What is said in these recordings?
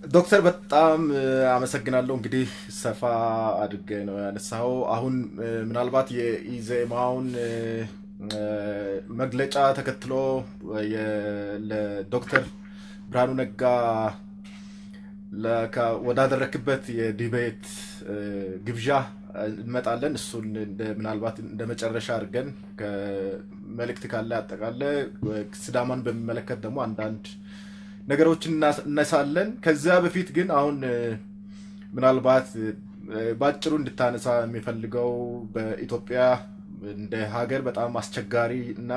ዶክተር በጣም አመሰግናለሁ። እንግዲህ ሰፋ አድርገህ ነው ያነሳኸው። አሁን ምናልባት የኢዜማውን መግለጫ ተከትሎ ለዶክተር ብርሃኑ ነጋ ወዳደረክበት የ debate ግብዣ እንመጣለን። እሱን ምናልባት እንደ መጨረሻ አድርገን መልእክት ካለ አጠቃለ ሲዳማን በሚመለከት ደግሞ አንዳንድ ነገሮችን እናነሳለን። ከዚያ በፊት ግን አሁን ምናልባት በአጭሩ እንድታነሳ የሚፈልገው በኢትዮጵያ እንደ ሀገር በጣም አስቸጋሪ እና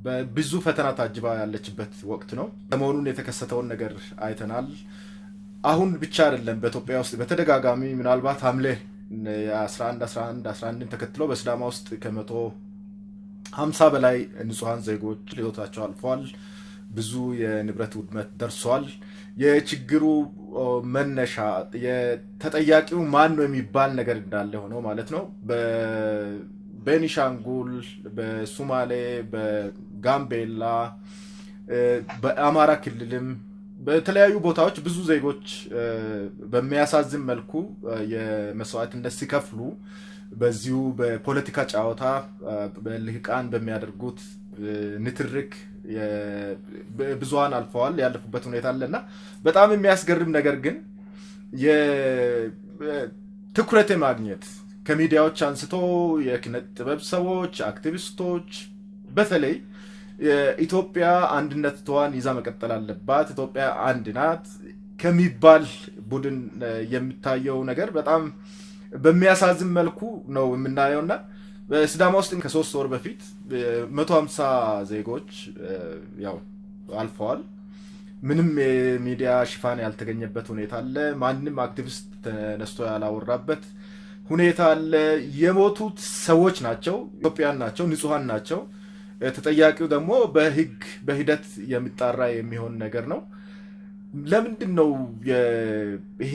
በብዙ ፈተና ታጅባ ያለችበት ወቅት ነው። ሰሞኑን የተከሰተውን ነገር አይተናል። አሁን ብቻ አይደለም፣ በኢትዮጵያ ውስጥ በተደጋጋሚ ምናልባት ሐምሌ 11 11 11ን ተከትሎ በሲዳማ ውስጥ ከ150 በላይ ንጹሐን ዜጎች ህይወታቸው አልፏል። ብዙ የንብረት ውድመት ደርሷል። የችግሩ መነሻ የተጠያቂው ማን ነው የሚባል ነገር እንዳለ ሆኖ ማለት ነው። በቤኒሻንጉል፣ በሱማሌ፣ በጋምቤላ፣ በአማራ ክልልም በተለያዩ ቦታዎች ብዙ ዜጎች በሚያሳዝን መልኩ የመስዋዕትነት ሲከፍሉ በዚሁ በፖለቲካ ጨዋታ በልሂቃን በሚያደርጉት ንትርክ ብዙሃን አልፈዋል፣ ያለፉበት ሁኔታ አለና በጣም የሚያስገርም ነገር ግን ትኩረት የማግኘት ከሚዲያዎች አንስቶ የኪነ ጥበብ ሰዎች፣ አክቲቪስቶች በተለይ የኢትዮጵያ አንድነቷን ይዛ መቀጠል አለባት፣ ኢትዮጵያ አንድ ናት ከሚባል ቡድን የሚታየው ነገር በጣም በሚያሳዝን መልኩ ነው የምናየውና በሲዳማ ውስጥ ከ3 ወር በፊት 150 ዜጎች ያው አልፈዋል። ምንም የሚዲያ ሽፋን ያልተገኘበት ሁኔታ አለ። ማንም አክቲቪስት ተነስቶ ያላወራበት ሁኔታ አለ። የሞቱት ሰዎች ናቸው፣ ኢትዮጵያን ናቸው፣ ንጹሐን ናቸው። ተጠያቂው ደግሞ በህግ በሂደት የሚጣራ የሚሆን ነገር ነው። ለምንድን ነው ይሄ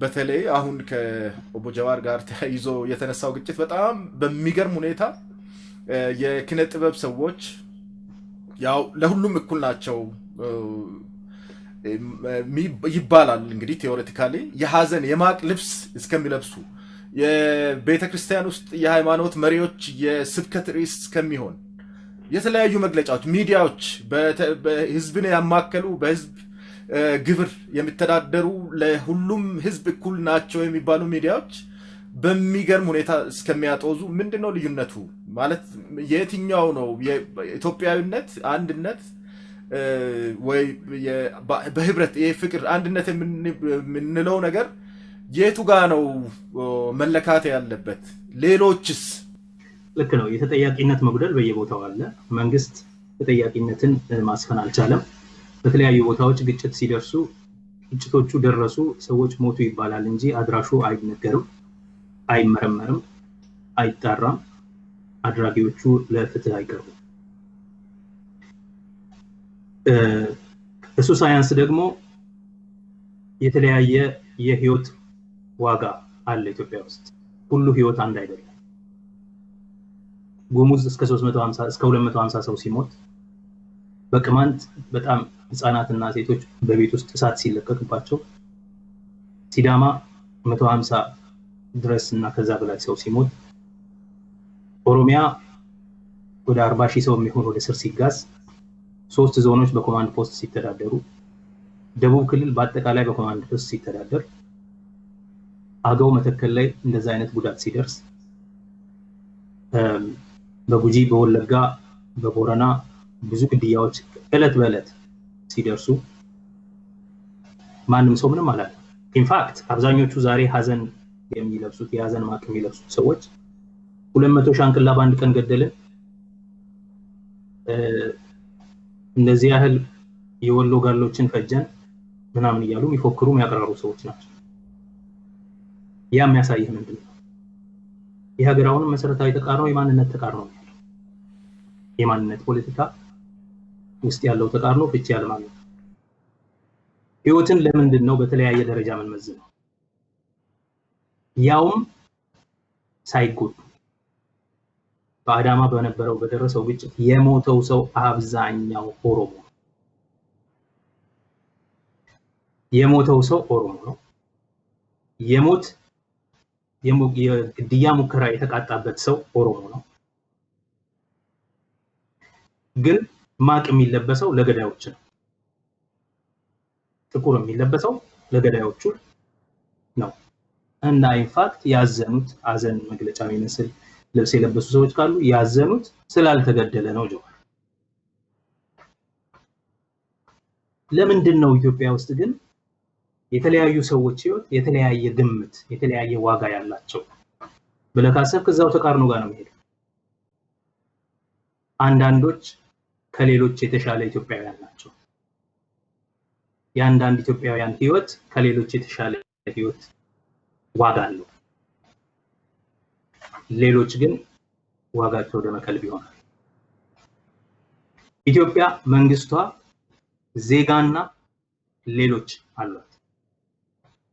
በተለይ አሁን ከኦቦ ጀዋር ጋር ተያይዞ የተነሳው ግጭት በጣም በሚገርም ሁኔታ የኪነ ጥበብ ሰዎች ያው ለሁሉም እኩል ናቸው ይባላል እንግዲህ theoretically የሀዘን የማቅ ልብስ እስከሚለብሱ፣ የቤተ ክርስቲያን ውስጥ የሃይማኖት መሪዎች የስብከት ርዕስ እስከሚሆን፣ የተለያዩ መግለጫዎች፣ ሚዲያዎች ህዝብን ያማከሉ፣ በህዝብ ግብር የሚተዳደሩ፣ ለሁሉም ህዝብ እኩል ናቸው የሚባሉ ሚዲያዎች በሚገርም ሁኔታ እስከሚያጦዙ ምንድን ነው ልዩነቱ? ማለት የትኛው ነው የኢትዮጵያዊነት አንድነት ወይ በህብረት ፍቅር አንድነት የምንለው ነገር የቱ ጋ ነው መለካት ያለበት? ሌሎችስ? ልክ ነው። የተጠያቂነት መጉደል በየቦታው አለ። መንግስት ተጠያቂነትን ማስፈን አልቻለም። በተለያዩ ቦታዎች ግጭት ሲደርሱ ግጭቶቹ ደረሱ፣ ሰዎች ሞቱ ይባላል እንጂ አድራሹ አይነገርም፣ አይመረመርም፣ አይጣራም፣ አድራጊዎቹ ለፍትህ አይቀርቡም። እሱ ሳያንስ ደግሞ የተለያየ የህይወት ዋጋ አለ ኢትዮጵያ ውስጥ። ሁሉ ህይወት አንድ አይደለም። ጉሙዝ እስከ 350 እስከ 250 ሰው ሲሞት፣ በቅማንት በጣም ህፃናትና ሴቶች በቤት ውስጥ እሳት ሲለቀቅባቸው፣ ሲዳማ 150 ድረስ እና ከዛ በላይ ሰው ሲሞት፣ ኦሮሚያ ወደ 40 ሺህ ሰው የሚሆን ወደ ስር ሲጋዝ፣ ሶስት ዞኖች በኮማንድ ፖስት ሲተዳደሩ፣ ደቡብ ክልል በአጠቃላይ በኮማንድ ፖስት ሲተዳደር፣ አገው መተከል ላይ እንደዛ አይነት ጉዳት ሲደርስ፣ በጉጂ፣ በወለጋ፣ በቦረና ብዙ ግድያዎች እለት በእለት ሲደርሱ ማንም ሰው ምንም አላለም። In fact አብዛኞቹ ዛሬ ሀዘን የሚለብሱት፣ የሀዘን ማቅ የሚለብሱት ሰዎች 200 ሻንቅላ በአንድ ቀን ገደልን፣ እንደዚህ ያህል የወሎ ጋሎችን ፈጀን ምናምን እያሉ የሚፎክሩ የሚያቀራሩ ሰዎች ናቸው። ያ የሚያሳይህ ምንድን ነው? ይህ ሀገር አሁንም መሰረታዊ ተቃርኖ የማንነት ተቃርኖ ነው ያለው። የማንነት ፖለቲካ ውስጥ ያለው ተቃርኖ ፍቺ ያለማግኘት። ህይወትን ለምንድን ነው በተለያየ ደረጃ የምንመዝነው? ያውም ሳይጎዱ። በአዳማ በነበረው በደረሰው ግጭት የሞተው ሰው አብዛኛው ኦሮሞ ነው። የሞተው ሰው ኦሮሞ ነው። የሞት የግድያ ሙከራ የተቃጣበት ሰው ኦሮሞ ነው። ግን ማቅ የሚለበሰው ለገዳዮች ነው። ጥቁር የሚለበሰው ለገዳዮቹ ነው። እና in fact ያዘኑት አዘን መግለጫ የሚመስል ልብስ የለበሱ ሰዎች ካሉ ያዘኑት ስላልተገደለ ነው። ጀዋር ለምንድን ነው ኢትዮጵያ ውስጥ ግን የተለያዩ ሰዎች ህይወት የተለያየ ግምት የተለያየ ዋጋ ያላቸው ብለህ ካሰብክ እዛው ተቃርኖ ጋር ነው የሚሄደው። አንዳንዶች ከሌሎች የተሻለ ኢትዮጵያውያን ናቸው። የአንዳንድ ኢትዮጵያውያን ህይወት ከሌሎች የተሻለ ህይወት ዋጋ አለው። ሌሎች ግን ዋጋቸው ደመከልብ ይሆናል። ኢትዮጵያ መንግስቷ ዜጋና ሌሎች አሏት።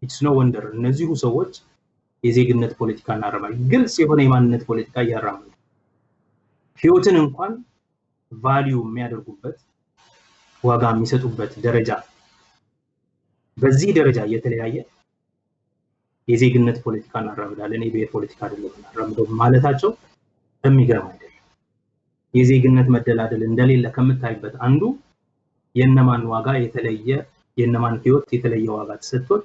It's no wonder እነዚሁ ሰዎች የዜግነት ፖለቲካና አራማጅ ግልጽ የሆነ የማንነት ፖለቲካ እያራመዱ ህይወትን እንኳን value የሚያደርጉበት ዋጋ የሚሰጡበት ደረጃ በዚህ ደረጃ እየተለያየ የዜግነት ፖለቲካ እናራምዳለን የብሔር ፖለቲካ አይደለም እናራምደው ማለታቸው የሚገርም አይደለም። የዜግነት መደላደል እንደሌለ ከምታይበት አንዱ የነማን ዋጋ የተለየ የነማን ህይወት የተለየ ዋጋ ተሰጥቶት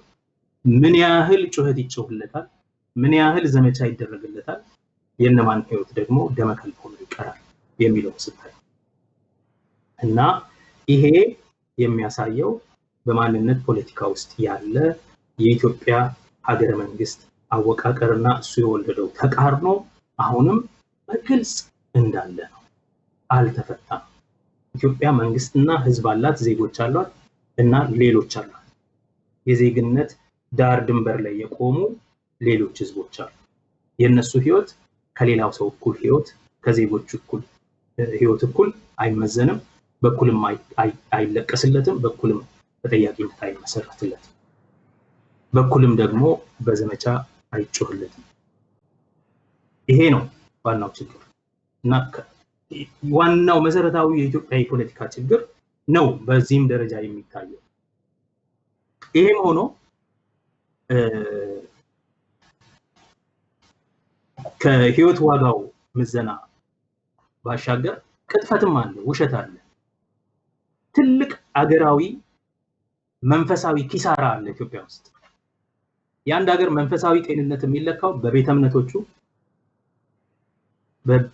ምን ያህል ጩኸት ይጮህለታል፣ ምን ያህል ዘመቻ ይደረግለታል፣ የነማን ህይወት ደግሞ ደመከልብ ሆኖ ይቀራል የሚለው ስታይ እና ይሄ የሚያሳየው በማንነት ፖለቲካ ውስጥ ያለ የኢትዮጵያ ሀገረ መንግስት አወቃቀርና እሱ የወለደው ተቃርኖ አሁንም በግልጽ እንዳለ ነው፣ አልተፈታም። ኢትዮጵያ መንግስትና ህዝብ አላት፣ ዜጎች አሏት እና ሌሎች አሏት። የዜግነት ዳር ድንበር ላይ የቆሙ ሌሎች ህዝቦች አሉ። የነሱ ህይወት ከሌላው ሰው እኩል ህይወት ከዜጎች እኩል ህይወት እኩል አይመዘንም፣ በኩልም አይለቀስለትም፣ በኩልም ተጠያቂነት አይመሰረትለትም፣ በኩልም ደግሞ በዘመቻ አይጮህለትም። ይሄ ነው ዋናው ችግር እና ዋናው መሰረታዊ የኢትዮጵያ የፖለቲካ ችግር ነው በዚህም ደረጃ የሚታየው። ይሄም ሆኖ ከህይወት ዋጋው ምዘና ባሻገር ቅጥፈትም አለ፣ ውሸት አለ። ትልቅ አገራዊ መንፈሳዊ ኪሳራ አለ ኢትዮጵያ ውስጥ። የአንድ ሀገር መንፈሳዊ ጤንነት የሚለካው በቤተ እምነቶቹ፣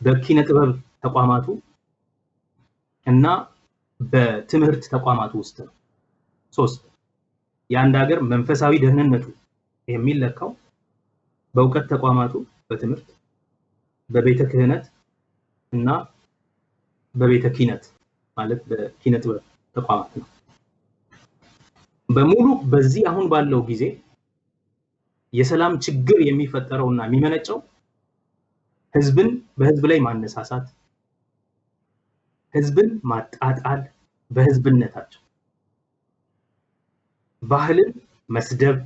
በኪነ ጥበብ ተቋማቱ እና በትምህርት ተቋማቱ ውስጥ ነው። ሶስት የአንድ ሀገር መንፈሳዊ ደህንነቱ የሚለካው በእውቀት ተቋማቱ፣ በትምህርት፣ በቤተ ክህነት እና በቤተ ኪነት ማለት በኪነ ጥበብ ተቋማት ነው። በሙሉ በዚህ አሁን ባለው ጊዜ የሰላም ችግር የሚፈጠረውና የሚመነጨው ህዝብን በህዝብ ላይ ማነሳሳት፣ ህዝብን ማጣጣል፣ በህዝብነታቸው ባህልን መስደብ፣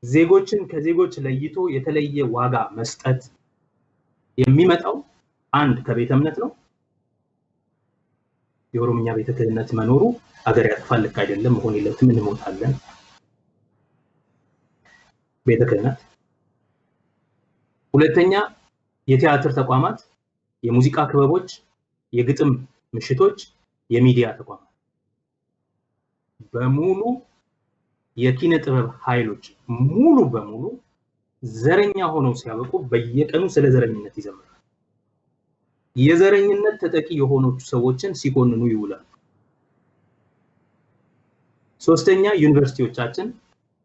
ዜጎችን ከዜጎች ለይቶ የተለየ ዋጋ መስጠት የሚመጣው አንድ ከቤተ እምነት ነው። የኦሮምኛ ቤተ ክህነት መኖሩ አገር ያጠፋል፣ ልክ አይደለም፣ መሆን የለበትም፣ እንሞታለን። ቤተ ክህነት። ሁለተኛ የቲያትር ተቋማት፣ የሙዚቃ ክበቦች፣ የግጥም ምሽቶች፣ የሚዲያ ተቋማት በሙሉ የኪነ ጥበብ ኃይሎች ሙሉ በሙሉ ዘረኛ ሆነው ሲያበቁ በየቀኑ ስለ ዘረኝነት ይዘምራሉ። የዘረኝነት ተጠቂ የሆኑ ሰዎችን ሲኮንኑ ይውላሉ። ሶስተኛ ዩኒቨርሲቲዎቻችን፣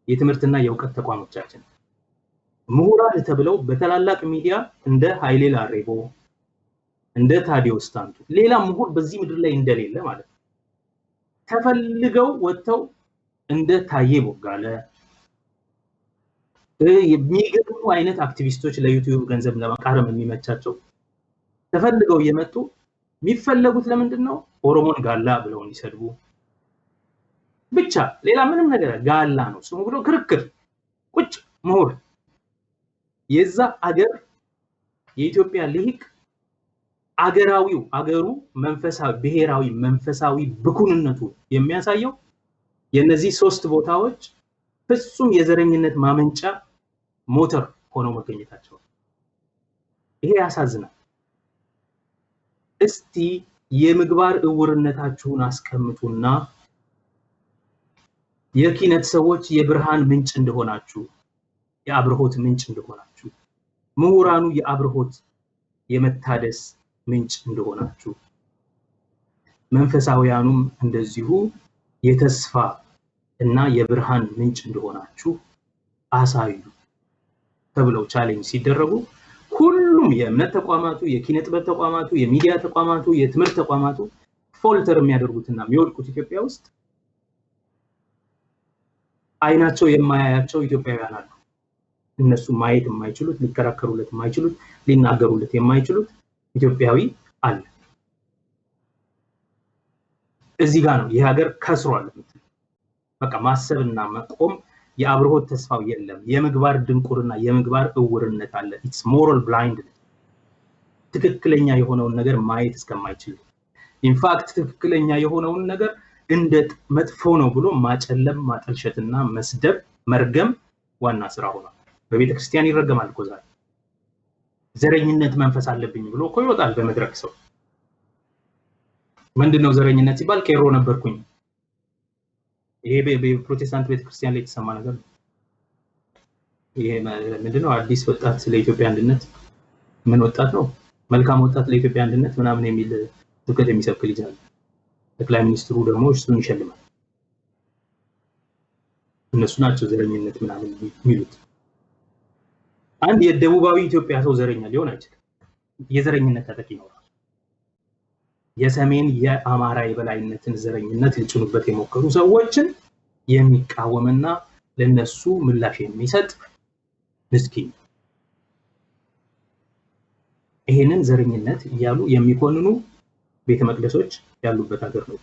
የትምህርትና የእውቀት ተቋሞቻችን ምሁራን ተብለው በተላላቅ ሚዲያ እንደ ኃይሌ ላሬቦ፣ እንደ ታዲዮስ ታንቱ ሌላ ምሁር በዚህ ምድር ላይ እንደሌለ ማለት ነው ተፈልገው ወጥተው እንደ ታዬ ቦጋለ የሚገርሙ አይነት አክቲቪስቶች ለዩቲዩብ ገንዘብ ለመቃረም የሚመቻቸው ተፈልገው እየመጡ የሚፈለጉት ለምንድን ነው? ኦሮሞን ጋላ ብለው እንዲሰድቡ ብቻ፣ ሌላ ምንም ነገር ጋላ ነው ስሙ ብሎ ክርክር ቁጭ ምሁር የዛ አገር የኢትዮጵያ ልሂቅ አገራዊው አገሩ መንፈሳዊ ብሔራዊ መንፈሳዊ ብኩንነቱ የሚያሳየው የነዚህ ሶስት ቦታዎች ፍጹም የዘረኝነት ማመንጫ ሞተር ሆነው መገኘታቸው ይሄ ያሳዝናል። እስቲ የምግባር እውርነታችሁን አስቀምጡና የኪነት ሰዎች የብርሃን ምንጭ እንደሆናችሁ፣ የአብርሆት ምንጭ እንደሆናችሁ፣ ምሁራኑ የአብርሆት የመታደስ ምንጭ እንደሆናችሁ፣ መንፈሳውያኑም እንደዚሁ የተስፋ እና የብርሃን ምንጭ እንደሆናችሁ አሳዩ ተብለው challenge ሲደረጉ ሁሉም የእምነት ተቋማቱ፣ የኪነ ጥበብ ተቋማቱ፣ የሚዲያ ተቋማቱ፣ የትምህርት ተቋማቱ falter የሚያደርጉትና የሚወድቁት ኢትዮጵያ ውስጥ አይናቸው የማያያቸው ኢትዮጵያውያን አሉ። እነሱ ማየት የማይችሉት፣ ሊከራከሩለት የማይችሉት፣ ሊናገሩለት የማይችሉት ኢትዮጵያዊ አለ። እዚህ ጋር ነው ይህ ሀገር ከስሯል። በቃ ማሰብና መቆም የአብርሆት ተስፋው የለም። የምግባር ድንቁርና፣ የምግባር እውርነት አለ። It's moral blindness። ትክክለኛ የሆነውን ነገር ማየት እስከማይችል፣ in fact ትክክለኛ የሆነውን ነገር እንደ መጥፎ ነው ብሎ ማጨለም፣ ማጠልሸትና መስደብ፣ መርገም ዋና ስራ ሆኗል። በቤተክርስቲያን ይረገማል እኮ ዛሬ። ዘረኝነት መንፈስ አለብኝ ብሎ እኮ ይወጣል በመድረክ ሰው። ምንድነው ዘረኝነት ሲባል ቄሮ ነበርኩኝ። ይሄ በፕሮቴስታንት ቤተክርስቲያን ላይ የተሰማ ነገር ነው። ይሄ ምንድነው? አዲስ ወጣት ለኢትዮጵያ አንድነት፣ ምን ወጣት ነው? መልካም ወጣት ለኢትዮጵያ አንድነት ምናምን የሚል ስብከት የሚሰብክ ልጅ አለ። ጠቅላይ ሚኒስትሩ ደግሞ እሱን ይሸልማል። እነሱ ናቸው ዘረኝነት ምናምን የሚሉት። አንድ የደቡባዊ ኢትዮጵያ ሰው ዘረኛ ሊሆን አይችልም። የዘረኝነት ተጠቂ ነው። የሰሜን የአማራ የበላይነትን ዘረኝነት ሊጭኑበት የሞከሩ ሰዎችን የሚቃወምና ለነሱ ምላሽ የሚሰጥ ምስኪን፣ ይሄንን ዘረኝነት እያሉ የሚኮንኑ ቤተ መቅደሶች ያሉበት ሀገር ነው።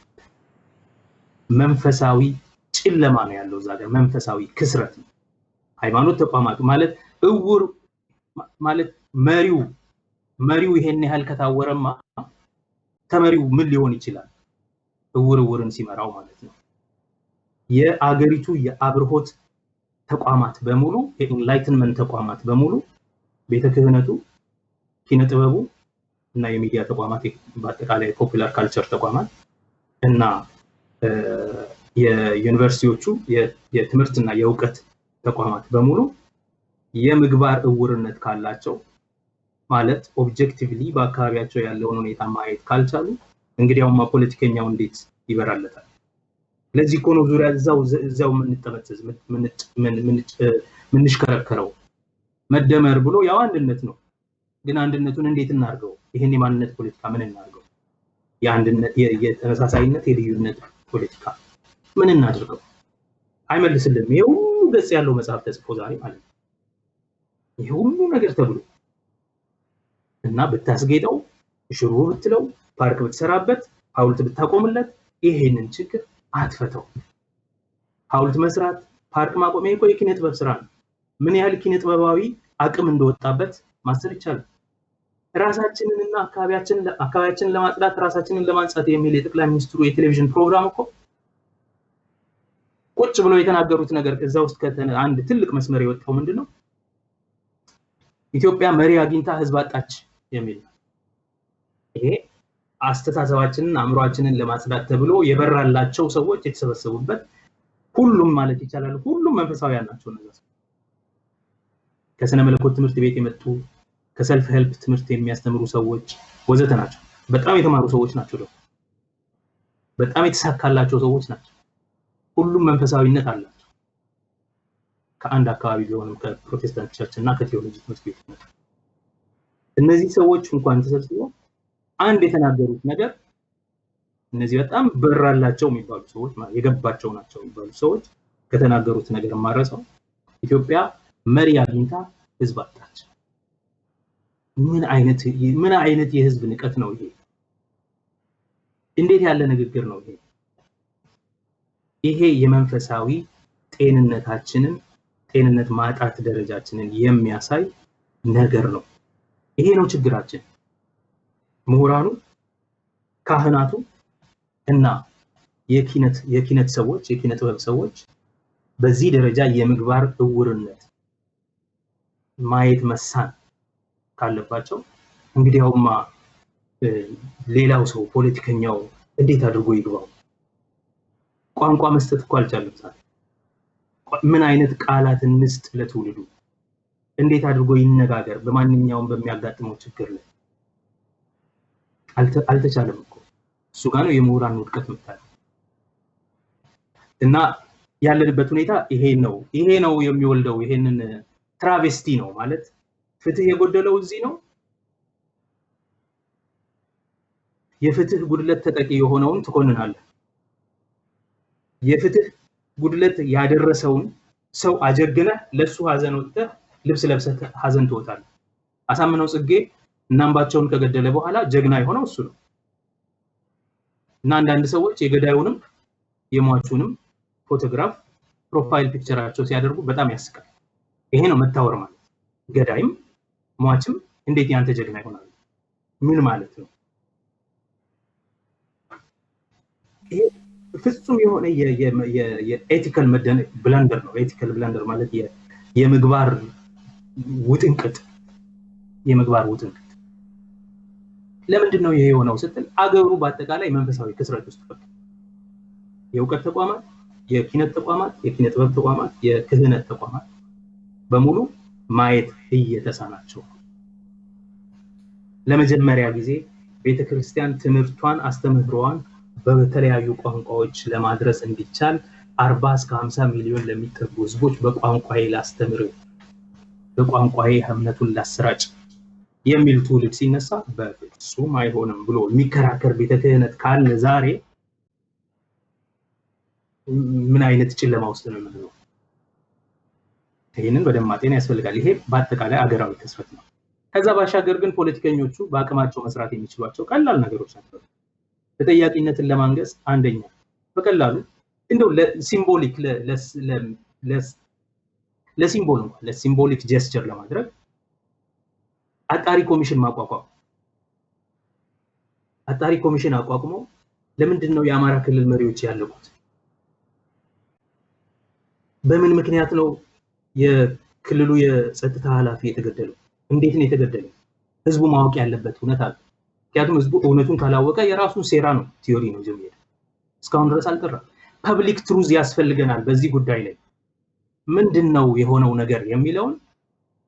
መንፈሳዊ ጨለማ ነው ያለው እዛ ሀገር፣ መንፈሳዊ ክስረት ነው። ሃይማኖት ተቋማቱ ማለት እውር ማለት መሪው ይሄን ያህል ከታወረማ ተመሪው ምን ሊሆን ይችላል? እውር እውርን ሲመራው ማለት ነው። የአገሪቱ የአብርሆት ተቋማት በሙሉ፣ የ enlightenment ተቋማት በሙሉ፣ ቤተ ክህነቱ፣ ኪነ ጥበቡ እና የሚዲያ ተቋማት፣ በአጠቃላይ popular culture ተቋማት እና የዩኒቨርሲቲዎቹ የትምህርትና የእውቀት ተቋማት በሙሉ የምግባር እውርነት ካላቸው፣ ማለት objectively በአካባቢያቸው ያለውን ሁኔታ ማየት ካልቻሉ እንግዲያውማ ፖለቲከኛው እንዴት ይበራለታል? ለዚህ እኮ ነው ዙሪያ እዛው የምንጠመዘዝ ምንሽከረከረው። መደመር ብሎ ያው አንድነት ነው። ግን አንድነቱን እንዴት እናርገው? ይሄን የማንነት ፖለቲካ ምን እናርገው? የአንድነት የተመሳሳይነት የልዩነት ፖለቲካ ምን እናድርገው? አይመልስልንም። ይሄ ሁሉ ገጽ ያለው መጽሐፍ ተጽፎ ዛሬ ማለት ነው። ይሄ ሁሉ ነገር ተብሎ እና ብታስጌጠው፣ ሽሩ ብትለው፣ ፓርክ ብትሰራበት፣ ሐውልት ብታቆምለት ይሄንን ችግር አትፈተው። ሐውልት መስራት፣ ፓርክ ማቆም ይሄ እኮ የኪነ ጥበብ ስራ ነው። ምን ያህል ኪነ ጥበባዊ አቅም እንደወጣበት ማሰብ ይቻላል። ራሳችንንና አካባቢያችንን ለማጽዳት ራሳችንን ለማንጻት የሚል የጠቅላይ ሚኒስትሩ የቴሌቪዥን ፕሮግራም እኮ ቁጭ ብሎ የተናገሩት ነገር እዛ ውስጥ አንድ ትልቅ መስመር የወጣው ምንድነው? ኢትዮጵያ መሪ አግኝታ ህዝብ አጣች የሚል ነው። ይሄ አስተሳሰባችንን አእምሯችንን ለማጽዳት ተብሎ የበራላቸው ሰዎች የተሰበሰቡበት፣ ሁሉም ማለት ይቻላል ሁሉም መንፈሳዊያን ናቸው። እነዛ ከስነ መለኮት ትምህርት ቤት የመጡ፣ ከ self help ትምህርት የሚያስተምሩ ሰዎች ወዘተ ናቸው። በጣም የተማሩ ሰዎች ናቸው። ደግሞ በጣም የተሳካላቸው ሰዎች ናቸው። ሁሉም መንፈሳዊነት አላቸው። ከአንድ አካባቢ ቢሆንም ከፕሮቴስታንት church እና ከቴዎሎጂ ትምህርት ቤት የመጡ እነዚህ ሰዎች እንኳን ተሰብስበው አንድ የተናገሩት ነገር፣ እነዚህ በጣም በራላቸው የሚባሉ ሰዎች፣ የገባቸው ናቸው የሚባሉ ሰዎች ከተናገሩት ነገር የማረሳው ኢትዮጵያ መሪ አግኝታ ህዝብ አጣች። ምን አይነት የህዝብ ንቀት ነው ይሄ? እንዴት ያለ ንግግር ነው ይሄ? ይሄ የመንፈሳዊ ጤንነታችንን ጤንነት ማጣት ደረጃችንን የሚያሳይ ነገር ነው። ይሄ ነው ችግራችን። ምሁራኑ፣ ካህናቱ እና የኪነት ሰዎች የኪነ ጥበብ ሰዎች በዚህ ደረጃ የምግባር እውርነት ማየት መሳን ካለባቸው እንግዲያውማ ሌላው ሰው ፖለቲከኛው እንዴት አድርጎ ይግባው? ቋንቋ መስጠት እኮ አልቻለም። ምን አይነት ቃላት እንስጥ ለትውልዱ? እንዴት አድርጎ ይነጋገር? በማንኛውም በሚያጋጥመው ችግር ላይ አልተቻለም እኮ። እሱ ጋር ነው የምሁራን ውድቀት የምታየው። እና ያለንበት ሁኔታ ይሄ ነው። ይሄ ነው የሚወልደው ይሄንን travesty ነው ማለት ፍትህ የጎደለው እዚህ ነው። የፍትህ ጉድለት ተጠቂ የሆነውን ትኮንናለህ። የፍትህ ጉድለት ያደረሰውን ሰው አጀግነህ ለሱ ሀዘን ወጥተህ ልብስ ለብሰህ ሀዘን ትወጣለህ። አሳምነው ጽጌ እናምባቸውን ከገደለ በኋላ ጀግና የሆነው እሱ ነው። እና አንዳንድ ሰዎች የገዳዩንም የሟቹንም ፎቶግራፍ profile picture ኣቸው ሲያደርጉ በጣም ያስቃል። ይሄ ነው መታወር ማለት። ገዳይም ሟችም እንዴት ያንተ ጀግና ይሆናል? ምን ማለት ነው? ይሄ ፍጹም የሆነ የ ethical blunder ነው። Ethical blunder ማለት የምግባር ውጥንቅጥ፣ የምግባር ውጥንቅጥ። ለምንድን ነው ይሄ የሆነው ስትል አገሩ በአጠቃላይ መንፈሳዊ ክስረት ውስጥ ገብቷል። የእውቀት ተቋማት፣ የኪነት ተቋማት፣ የኪነ ጥበብ ተቋማት፣ የክህነት ተቋማት በሙሉ ማየት እየተሳናቸው ለመጀመሪያ ጊዜ ቤተክርስቲያን ትምህርቷን አስተምህሮዋን በተለያዩ ቋንቋዎች ለማድረስ እንዲቻል 40 እስከ 50 ሚሊዮን ለሚጠጉ ህዝቦች በቋንቋዬ ላስተምር፣ በቋንቋዬ እምነቱን ላሰራጭ የሚል ትውልድ ሲነሳ በፍጹም አይሆንም ብሎ የሚከራከር ቤተ ክህነት ካለ ዛሬ ምን አይነት ጨለማ ውስጥ ነው የምንኖረው? ይሄንን በደንብ ማጤን ያስፈልጋል። ይሄ በአጠቃላይ አገራዊ ክስረት ነው። ከዛ ባሻገር ግን ፖለቲከኞቹ በአቅማቸው መስራት የሚችሏቸው ቀላል ነገሮች ነበሩ። ተጠያቂነትን ለማንገስ አንደኛ በቀላሉ እንደው ለ symbolic ለ symbol እንኳን ለ symbolic gesture ለማድረግ አጣሪ ኮሚሽን ማቋቋም። አጣሪ ኮሚሽን አቋቁሞ ለምንድን ነው የአማራ ክልል መሪዎች ያለቁት? በምን ምክንያት ነው የክልሉ የጸጥታ ኃላፊ የተገደለው? እንዴት ነው የተገደለው? ህዝቡ ማወቅ ያለበት እውነት አለ። ምክንያቱም ህዝቡ እውነቱን ካላወቀ የራሱን ሴራ ነው theory ነው ጀምሮ እስካሁን ድረስ አልጠራም። Public truth ያስፈልገናል በዚህ ጉዳይ ላይ ምንድነው የሆነው ነገር የሚለውን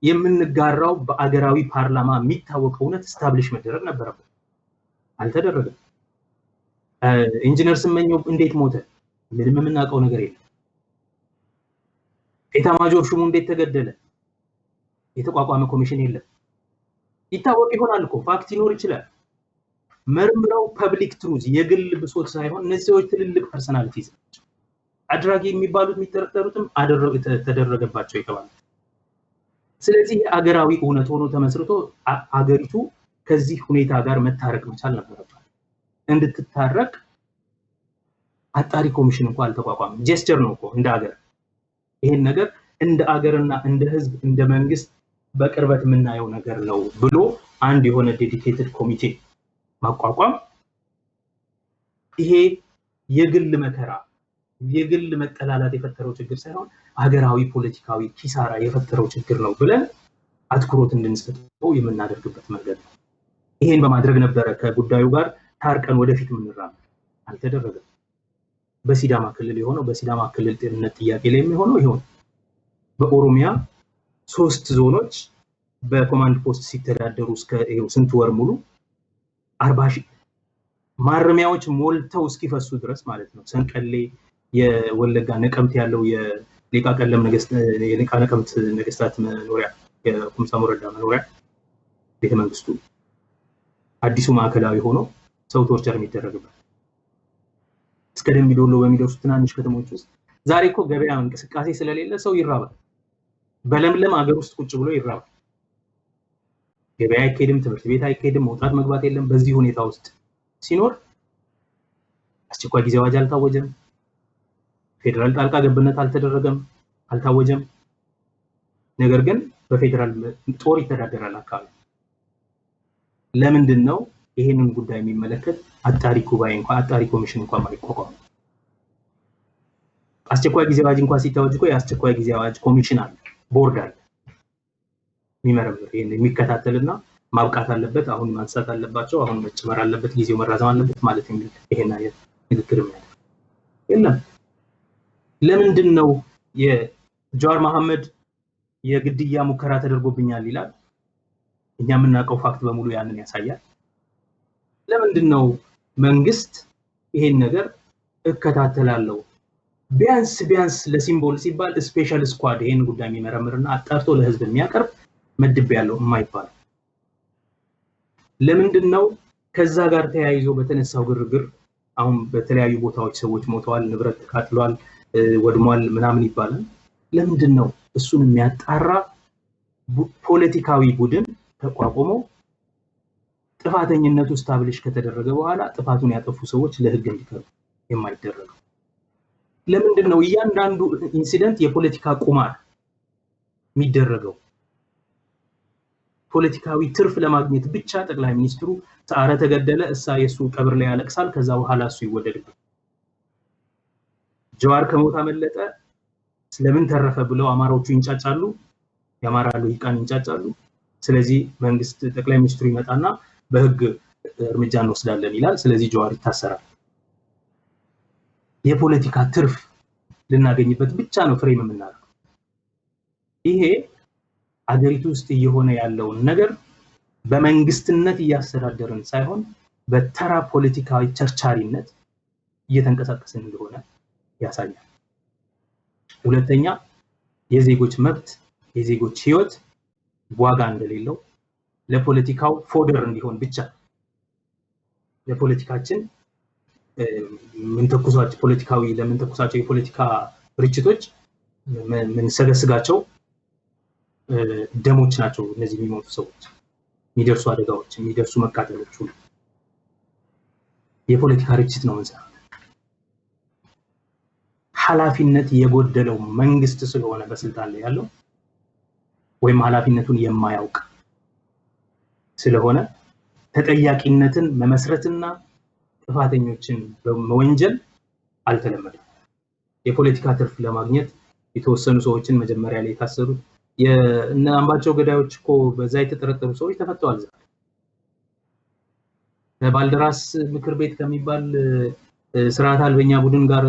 የምንጋራው በአገራዊ ፓርላማ የሚታወቀው እውነት establish መደረግ ነበረበት። አልተደረገም። ኢንጂነር ስመኘው እንዴት ሞተ? ምንም የምናውቀው ነገር የለም። ኤታማዦር ሹሙ እንዴት ተገደለ? የተቋቋመ ኮሚሽን የለም። ይታወቅ ይሆናል እኮ fact ይኖር ይችላል። መርምረው public truth የግል ብሶት ሳይሆን እነዚህ ሰዎች ትልልቅ personalities ናቸው። አድራጊ የሚባሉት የሚጠረጠሩትም ተደረገባቸው የተባሉት። ስለዚህ አገራዊ እውነት ሆኖ ተመስርቶ አገሪቱ ከዚህ ሁኔታ ጋር መታረቅ መቻል ነበረባት። እንድትታረቅ አጣሪ ኮሚሽን እንኳን አልተቋቋመም። Gesture ነው እኮ እንደ አገር ይሄን ነገር እንደ አገርና እንደ ህዝብ እንደ መንግስት በቅርበት የምናየው ነገር ነው ብሎ አንድ የሆነ dedicated ኮሚቴ ማቋቋም ይሄ የግል መከራ የግል መጠላላት የፈጠረው ችግር ሳይሆን ሀገራዊ ፖለቲካዊ ኪሳራ የፈጠረው ችግር ነው ብለን አትኩሮት እንድንሰጠው የምናደርግበት መንገድ ነው። ይሄን በማድረግ ነበረ ከጉዳዩ ጋር ታርቀን ወደፊት የምንራመድ። አልተደረገም። በሲዳማ ክልል የሆነው በሲዳማ ክልል ጤንነት ጥያቄ ላይ የሚሆነው ይሄው። በኦሮሚያ 3 ዞኖች በኮማንድ ፖስት ሲተዳደሩ እስከ ይሄው ስንት ወር ሙሉ 40 ሺህ ማረሚያዎች ሞልተው እስኪፈሱ ድረስ ማለት ነው። ሰንቀሌ፣ የወለጋ ነቀምት ያለው የሊቃ ቀለም ነገስት የሊቃ ነቀምት ነገስታት መኖሪያ የኩምሳ ሞረዳ መኖሪያ ቤተመንግስቱ አዲሱ ማዕከላዊ ሆኖ ሰው torture የሚደረግበት እስከ ደምቢዶሎ በሚደርሱ ትናንሽ ከተሞች ውስጥ ዛሬ እኮ ገበያ እንቅስቃሴ ስለሌለ ሰው ይራባል። በለምለም አገር ውስጥ ቁጭ ብሎ ይራባል። ገበያ አይኬድም፣ ትምህርት ቤት አይኬድም፣ መውጣት መግባት የለም። በዚህ ሁኔታ ውስጥ ሲኖር አስቸኳይ ጊዜ አዋጅ አልታወጀም፣ ፌደራል ጣልቃ ገብነት አልተደረገም፣ አልታወጀም። ነገር ግን በፌደራል ጦር ይተዳደራል አካባቢ። ለምንድን ነው ይሄንን ጉዳይ የሚመለከት አጣሪ ጉባኤ እንኳን አጣሪ ኮሚሽን እንኳን ማይቋቋም? አስቸኳይ ጊዜ አዋጅ እንኳን ሲታወጅ እኮ የአስቸኳይ ጊዜ አዋጅ ኮሚሽን አለ፣ ቦርድ አለ የሚመረምር፣ ይሄን የሚከታተልና ማብቃት አለበት፣ አሁን ማንሳት አለባቸው፣ አሁን መጨመር አለበት፣ ጊዜው መራዘም አለበት ማለት የሚል ይሄን አይነት ንግግር የሚያደርግ የለም። ለምንድን ነው የጃዋር መሐመድ የግድያ ሙከራ ተደርጎብኛል ይላል? እኛ የምናውቀው fact በሙሉ ያንን ያሳያል። ለምንድን ነው መንግስት ይሄን ነገር እከታተላለሁ ቢያንስ ቢያንስ ለ symbol ሲባል special squad ይሄን ጉዳይ የሚመረምርና አጣርቶ ለህዝብ የሚያቀርብ መድብ ያለው የማይባል? ለምንድን ነው ከዛ ጋር ተያይዞ በተነሳው ግርግር አሁን በተለያዩ ቦታዎች ሰዎች ሞተዋል፣ ንብረት ተቃጥሏል፣ ወድሟል ምናምን ይባላል። ለምንድን ነው እሱን የሚያጣራ ፖለቲካዊ ቡድን ተቋቁሞ ጥፋተኝነቱ establish ከተደረገ በኋላ ጥፋቱን ያጠፉ ሰዎች ለህግ እንዲቀርቡ የማይደረገው? ለምንድን ነው እያንዳንዱ incident የፖለቲካ ቁማር የሚደረገው? ፖለቲካዊ ትርፍ ለማግኘት ብቻ ጠቅላይ ሚኒስትሩ ሰዓረ ተገደለ፣ እሳ የሱ ቀብር ላይ ያለቅሳል፣ ከዛ በኋላ እሱ ይወደድበት። ጀዋር ከሞት አመለጠ፣ ስለምን ተረፈ ብለው አማራዎቹ ይንጫጫሉ፣ የአማራ ልሂቃን ይንጫጫሉ። ስለዚህ መንግስት ጠቅላይ ሚኒስትሩ ይመጣና በህግ እርምጃ እንወስዳለን ይላል። ስለዚህ ጀዋር ይታሰራል። የፖለቲካ ትርፍ ልናገኝበት ብቻ ነው frame የምናደርገው። ይሄ አገሪቱ ውስጥ እየሆነ ያለውን ነገር በመንግስትነት እያስተዳደርን ሳይሆን በተራ ፖለቲካዊ ቸርቻሪነት እየተንቀሳቀስን እንደሆነ ያሳያል። ሁለተኛ፣ የዜጎች መብት የዜጎች ህይወት ዋጋ እንደሌለው ለፖለቲካው fodder እንዲሆን ብቻ ለፖለቲካችን ምንተኩሳቸው ፖለቲካዊ ለምንተኩሳቸው የፖለቲካ ርችቶች ምንሰገስጋቸው ደሞች ናቸው እነዚህ የሚሞቱ ሰዎች፣ የሚደርሱ አደጋዎች፣ የሚደርሱ መቃጠሎች ሁሉ የፖለቲካ ርችት ነው የምንሰራው። ኃላፊነት የጎደለው መንግስት ስለሆነ በስልጣን ላይ ያለው ወይም ኃላፊነቱን የማያውቅ ስለሆነ ተጠያቂነትን መመስረትና ጥፋተኞችን በመወንጀል አልተለመደም። የፖለቲካ ትርፍ ለማግኘት የተወሰኑ ሰዎችን መጀመሪያ ላይ የታሰሩት የእነ አምባቸው ገዳዮች እኮ በዛ የተጠረጠሩ ሰዎች ተፈተዋል። ዛሬ ባልደራስ ምክር ቤት ከሚባል ስርዓት አልበኛ ቡድን ጋር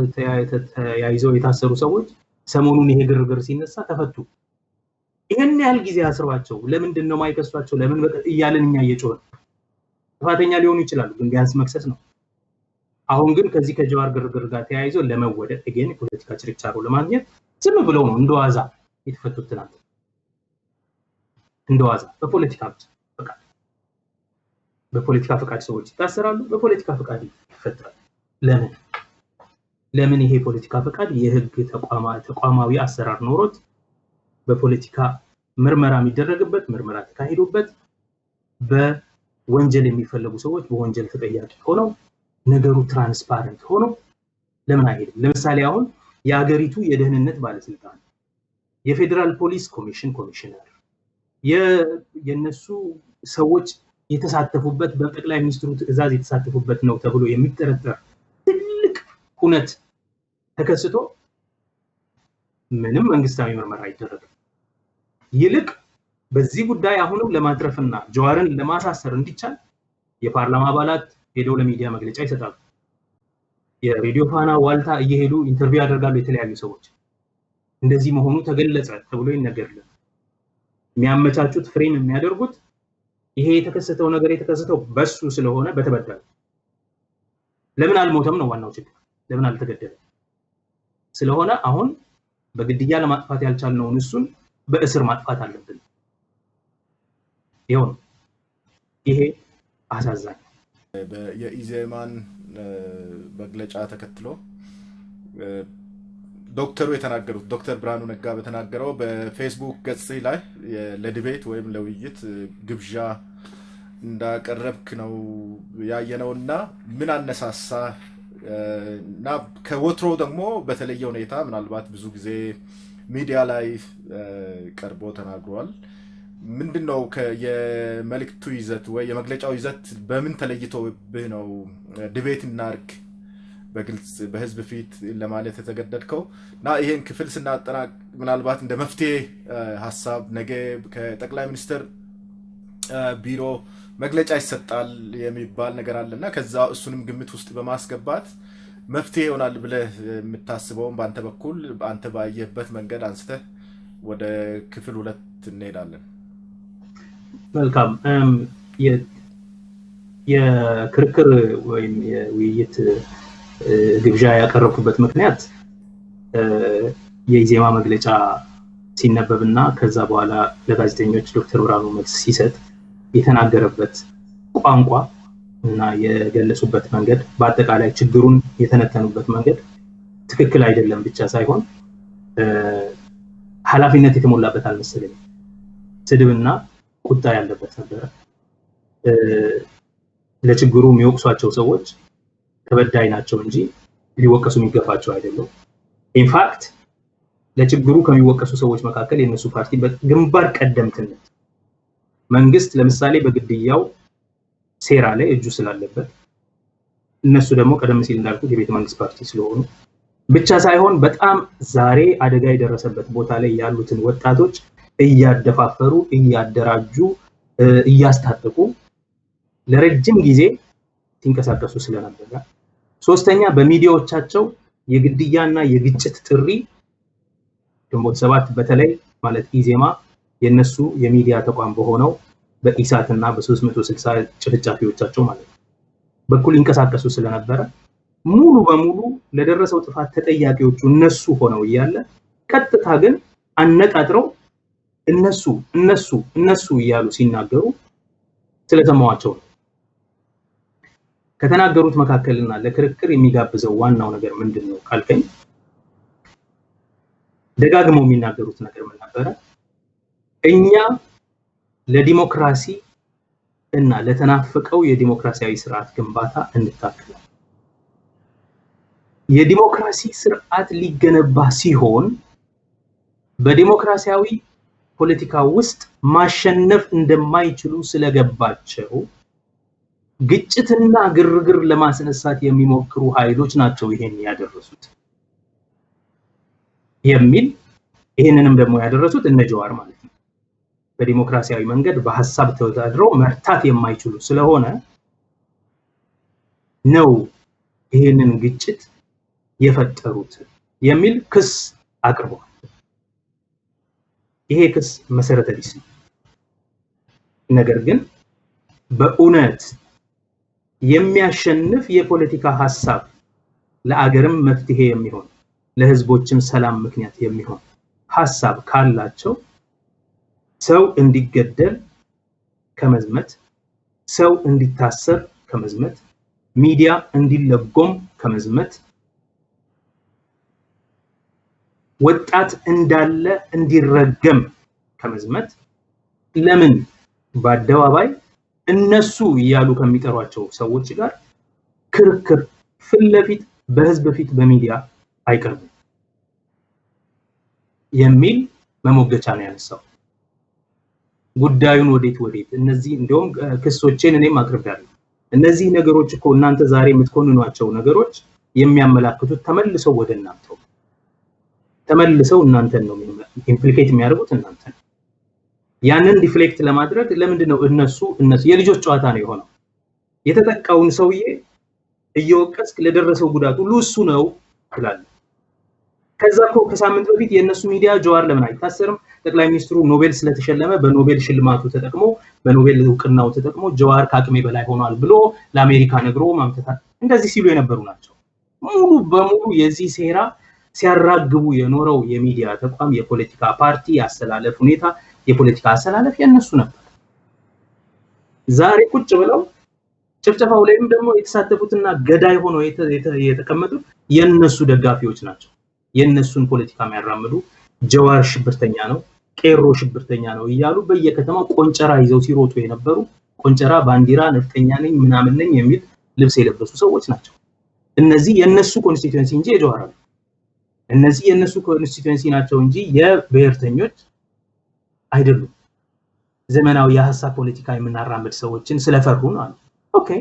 ተያይዘው የታሰሩ ሰዎች ሰሞኑን ይሄ ግርግር ሲነሳ ተፈቱ። ይሄን ያህል ጊዜ አስሯቸው ለምንድን ነው የማይከሷቸው? ለምን እያልን እኛ እየጮህን፣ ጥፋተኛ ሊሆኑ ይችላሉ፣ ግን ቢያንስ መክሰስ ነው። አሁን ግን ከዚህ ከጀዋር ግርግር ጋር ተያይዞ ለመወደድ again የፖለቲካ ችርቻሮ ለማግኘት ዝም ብለው ነው እንደዋዛ የተፈቱት። ትናንት እንደዋዛ በፖለቲካ ብቻ ፈቃድ፣ በፖለቲካ ፈቃድ ሰዎች ይታሰራሉ፣ በፖለቲካ ፈቃድ ይፈታሉ። ለምን ለምን ይሄ የፖለቲካ ፈቃድ የህግ ተቋማዊ አሰራር ኖሮት በፖለቲካ ምርመራ የሚደረግበት ምርመራ ተካሂዶበት በወንጀል የሚፈለጉ ሰዎች በወንጀል ተጠያቂ ሆነው ነገሩ transparent ሆኖ ለምን አይሄድም? ለምሳሌ አሁን የሀገሪቱ የደህንነት ባለስልጣን፣ የፌዴራል ፖሊስ ኮሚሽን ኮሚሽነር፣ የነሱ ሰዎች የተሳተፉበት በጠቅላይ ሚኒስትሩ ትዕዛዝ የተሳተፉበት ነው ተብሎ የሚጠረጠር ትልቅ ሁነት ተከስቶ ምንም መንግስታዊ ምርመራ አይደረግም። ይልቅ በዚህ ጉዳይ አሁንም ለማትረፍና ጀዋርን ለማሳሰር እንዲቻል የፓርላማ አባላት ሄደው ለሚዲያ መግለጫ ይሰጣሉ። የሬዲዮ ፋና፣ ዋልታ እየሄዱ interview ያደርጋሉ የተለያዩ ሰዎች። እንደዚህ መሆኑ ተገለጸ ተብሎ ይነገርልን። የሚያመቻቹት frame የሚያደርጉት ይሄ የተከሰተው ነገር የተከሰተው በሱ ስለሆነ በተበዳዩ ለምን አልሞተም ነው ዋናው ችግር፣ ለምን አልተገደለም ስለሆነ አሁን በግድያ ለማጥፋት ያልቻልነውን እሱን በእስር ማጥፋት አለብን። ይኸው ነው። ይሄ አሳዛኝ። የኢዜማን መግለጫ ተከትሎ ዶክተሩ የተናገሩት ዶክተር ብርሃኑ ነጋ በተናገረው በፌስቡክ ገጽ ላይ ለ debate ወይም ለውይይት ግብዣ እንዳቀረብክ ነው ያየነው። እና ምን አነሳሳ? እና ከወትሮ ደግሞ በተለየ ሁኔታ ምናልባት ብዙ ጊዜ ሚዲያ ላይ ቀርቦ ተናግሯል። ምንድን ነው የመልእክቱ ይዘት ወይ የመግለጫው ይዘት? በምን ተለይቶብህ ነው debate እናርግ በግልጽ በህዝብ ፊት ለማለት የተገደድከው። እና ይሄን ክፍል ስናጠናቅ ምናልባት እንደ መፍትሄ ሀሳብ ነገ ከጠቅላይ ሚኒስትር ቢሮ መግለጫ ይሰጣል የሚባል ነገር አለ፣ እና ከዛ እሱንም ግምት ውስጥ በማስገባት መፍትሄ ይሆናል ብለህ የምታስበውን በአንተ በኩል አንተ ባየህበት መንገድ አንስተህ ወደ ክፍል 2 እንሄዳለን። መልካም። የክርክር ወይም የውይይት ግብዣ ያቀረብኩበት ምክንያት የኢዜማ መግለጫ ሲነበብና ከዛ በኋላ ለጋዜጠኞች ዶክተር ብርሃኑ መልስ ሲሰጥ የተናገረበት ቋንቋ እና የገለጹበት መንገድ፣ በአጠቃላይ ችግሩን የተነተኑበት መንገድ ትክክል አይደለም ብቻ ሳይሆን ኃላፊነት የተሞላበት አልመሰለኝም። ስድብና ቁጣ ያለበት ነበረ። ለችግሩ የሚወቅሷቸው ሰዎች ተበዳይ ናቸው እንጂ ሊወቀሱ የሚገባቸው አይደሉም። In fact ለችግሩ ከሚወቀሱ ሰዎች መካከል የነሱ ፓርቲ በግንባር ቀደምትነት፣ መንግስት ለምሳሌ በግድያው ሴራ ላይ እጁ ስላለበት፣ እነሱ ደግሞ ቀደም ሲል እንዳልኩት የቤተ መንግስት ፓርቲ ስለሆኑ ብቻ ሳይሆን በጣም ዛሬ አደጋ የደረሰበት ቦታ ላይ ያሉትን ወጣቶች እያደፋፈሩ፣ እያደራጁ፣ እያስታጠቁ ለረጅም ጊዜ ሲንቀሳቀሱ ስለነበረ፣ ሶስተኛ በሚዲያዎቻቸው የግድያና የግጭት ጥሪ ግንቦት 7 በተለይ ማለት ኢዜማ የነሱ የሚዲያ ተቋም በሆነው በኢሳትና በ360 ጭፍጫፊዎቻቸው ማለት ነው በኩል ይንቀሳቀሱ ስለነበረ፣ ሙሉ በሙሉ ለደረሰው ጥፋት ተጠያቂዎቹ እነሱ ሆነው እያለ ቀጥታ ግን አነጣጥረው እነሱ፣ እነሱ፣ እነሱ እያሉ ሲናገሩ ስለሰማዋቸው ነው። ከተናገሩት መካከልና ለክርክር የሚጋብዘው ዋናው ነገር ምንድን ነው ካልከኝ፣ ደጋግመው የሚናገሩት ነገር ምን ነበረ? እኛ ለዲሞክራሲ እና ለተናፈቀው የዲሞክራሲያዊ ስርዓት ግንባታ እንታገላለን። የዲሞክራሲ ስርዓት ሊገነባ ሲሆን በዲሞክራሲያዊ ፖለቲካ ውስጥ ማሸነፍ እንደማይችሉ ስለገባቸው ግጭትና ግርግር ለማስነሳት የሚሞክሩ ኃይሎች ናቸው ይሄን ያደረሱት የሚል፣ ይሄንንም ደግሞ ያደረሱት እነ ጀዋር ማለት ነው። በዲሞክራሲያዊ መንገድ በሐሳብ ተወዳድረው መርታት የማይችሉ ስለሆነ ነው ይሄንን ግጭት የፈጠሩት የሚል ክስ አቅርበዋል። ይሄ ክስ መሰረተ ቢስ ነው። ነገር ግን በእውነት የሚያሸንፍ የፖለቲካ ሐሳብ፣ ለአገርም መፍትሄ የሚሆን፣ ለህዝቦችም ሰላም ምክንያት የሚሆን ሐሳብ ካላቸው ሰው እንዲገደል ከመዝመት፣ ሰው እንዲታሰር ከመዝመት፣ ሚዲያ እንዲለጎም ከመዝመት፣ ወጣት እንዳለ እንዲረገም ከመዝመት ለምን በአደባባይ እነሱ እያሉ ከሚጠሯቸው ሰዎች ጋር ክርክር ፊት ለፊት በህዝብ ፊት በሚዲያ አይቀርቡም የሚል መሞገቻ ነው ያነሳው። ጉዳዩን ወዴት ወዴት እነዚህ እንደውም ክሶቼን እኔም አቅርቤያለሁ። እነዚህ ነገሮች እኮ እናንተ ዛሬ የምትኮንኗቸው ነገሮች የሚያመላክቱት ተመልሰው ወደ እናንተው ተመልሰው እናንተን ነው implicate የሚያደርጉት እናንተን። ያንን deflect ለማድረግ ለምንድን ነው እነሱ እነሱ? የልጆች ጨዋታ ነው የሆነው። የተጠቃውን ሰውዬ እየወቀስክ ለደረሰው ጉዳት ሁሉ እሱ ነው ትላለህ። ከዛ እኮ ከሳምንት በፊት የእነሱ ሚዲያ ጀዋር ለምን አይታሰርም፣ ጠቅላይ ሚኒስትሩ ኖቤል ስለተሸለመ በኖቤል ሽልማቱ ተጠቅሞ፣ በኖቤል እውቅናው ተጠቅሞ ጀዋር ከአቅሜ በላይ ሆኗል ብሎ ለአሜሪካ ነግሮ ማምተታል እንደዚህ ሲሉ የነበሩ ናቸው። ሙሉ በሙሉ የዚህ ሴራ ሲያራግቡ የኖረው የሚዲያ ተቋም፣ የፖለቲካ ፓርቲ አሰላለፍ ሁኔታ፣ የፖለቲካ አሰላለፍ የእነሱ ነበር። ዛሬ ቁጭ ብለው ጭፍጨፋው ላይም ደግሞ የተሳተፉትና ገዳይ ሆነው የተቀመጡት የእነሱ ደጋፊዎች ናቸው። የእነሱን ፖለቲካ የሚያራምዱ፣ ጀዋር ሽብርተኛ ነው፣ ቄሮ ሽብርተኛ ነው እያሉ በየከተማው ቆንጨራ ይዘው ሲሮጡ የነበሩ፣ ቆንጨራ፣ ባንዲራ፣ ነፍጠኛ ነኝ ምናምን ነኝ የሚል ልብስ የለበሱ ሰዎች ናቸው። እነዚህ የእነሱ constituency እንጂ የጀዋር አይደለም። እነዚህ የእነሱ constituency ናቸው እንጂ የብሔርተኞች አይደሉም። ዘመናዊ የሀሳብ ፖለቲካ የምናራምድ ሰዎችን ስለፈሩ ነው አሉ። Okay፣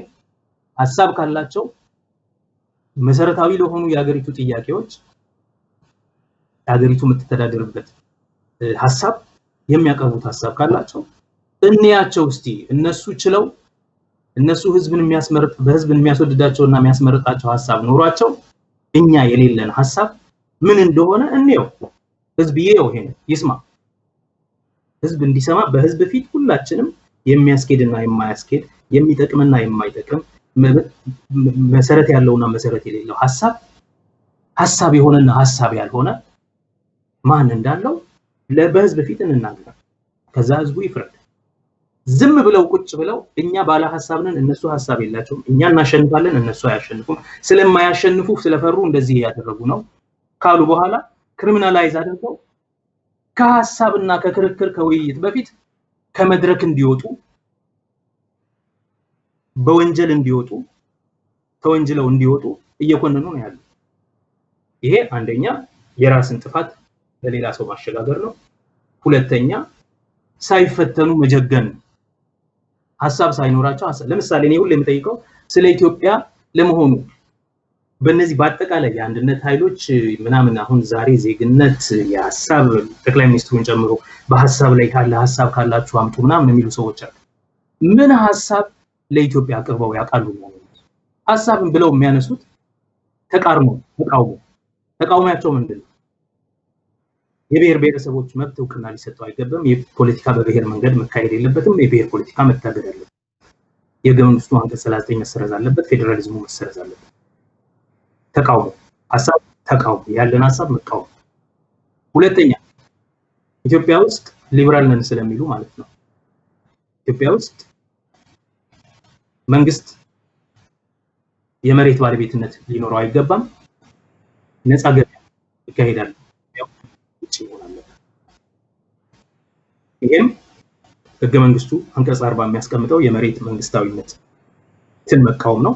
ሀሳብ ካላቸው መሰረታዊ ለሆኑ የሀገሪቱ ጥያቄዎች ሀገሪቱ የምትተዳደርበት ሐሳብ የሚያቀርቡት ሐሳብ ካላቸው እንያቸው እስቲ። እነሱ ችለው እነሱ ህዝብን የሚያስመርጥ በህዝብ የሚያስወድዳቸውና የሚያስመርጣቸው ሐሳብ ኖሯቸው እኛ የሌለን ሐሳብ ምን እንደሆነ እንየው። ህዝብ ይየው፣ ይሄን ይስማ። ህዝብ እንዲሰማ በህዝብ ፊት ሁላችንም የሚያስኬድና የማያስኬድ፣ የሚጠቅምና የማይጠቅም፣ መሰረት ያለውና መሰረት የሌለው ሐሳብ፣ ሐሳብ የሆነና ሐሳብ ያልሆነ ማን እንዳለው በህዝብ ፊት እንናገር። ከዛ ህዝቡ ይፍረድ። ዝም ብለው ቁጭ ብለው እኛ ባለ ሐሳብ ነን፣ እነሱ ሐሳብ የላቸውም፣ እኛ እናሸንፋለን፣ እነሱ አያሸንፉም፣ ስለማያሸንፉ ስለፈሩ እንደዚህ ያደረጉ ነው ካሉ በኋላ criminalize አድርገው ከሐሳብና ከክርክር ከውይይት በፊት ከመድረክ እንዲወጡ፣ በወንጀል እንዲወጡ፣ ተወንጅለው እንዲወጡ እየኮነኑ ነው ያሉት። ይሄ አንደኛ የራስን ጥፋት ለሌላ ሰው ማሸጋገር ነው። ሁለተኛ ሳይፈተኑ መጀገን ነው። ሐሳብ ሳይኖራቸው ለምሳሌ እኔ ሁሌ የምጠይቀው ስለ ኢትዮጵያ ለመሆኑ በእነዚህ በአጠቃላይ የአንድነት ኃይሎች ምናምን አሁን ዛሬ ዜግነት የሐሳብ ጠቅላይ ሚኒስትሩን ጨምሮ በሐሳብ ላይ ካለ ሐሳብ ካላችሁ አምጡ ምናምን የሚሉ ሰዎች አሉ። ምን ሐሳብ ለኢትዮጵያ አቅርበው ያውቃሉ? ሐሳብን ብለው የሚያነሱት ተቃርኖ ተቃውሞ፣ ተቃውሟቸው ምንድነው? የብሔር ብሔረሰቦች መብት እውቅና ሊሰጠው አይገባም፣ የፖለቲካ በብሔር መንገድ መካሄድ የለበትም፣ የብሔር ፖለቲካ መታገድ አለበት፣ የህገ መንግስቱ አንቀጽ 39 መሰረዝ አለበት፣ ፌዴራሊዝሙ መሰረዝ አለበት። ተቃውሞ ሐሳብ ተቃውሞ ያለን ሐሳብ መቃወም። ሁለተኛ ኢትዮጵያ ውስጥ ሊበራል ነን ስለሚሉ ማለት ነው። ኢትዮጵያ ውስጥ መንግስት የመሬት ባለቤትነት ሊኖረው አይገባም፣ ነፃ ገበያ ይካሄዳል ውጪ መሆን አለበት። ይሄም ህገ መንግስቱ አንቀጽ 40 የሚያስቀምጠው የመሬት መንግስታዊነትን መቃወም ነው።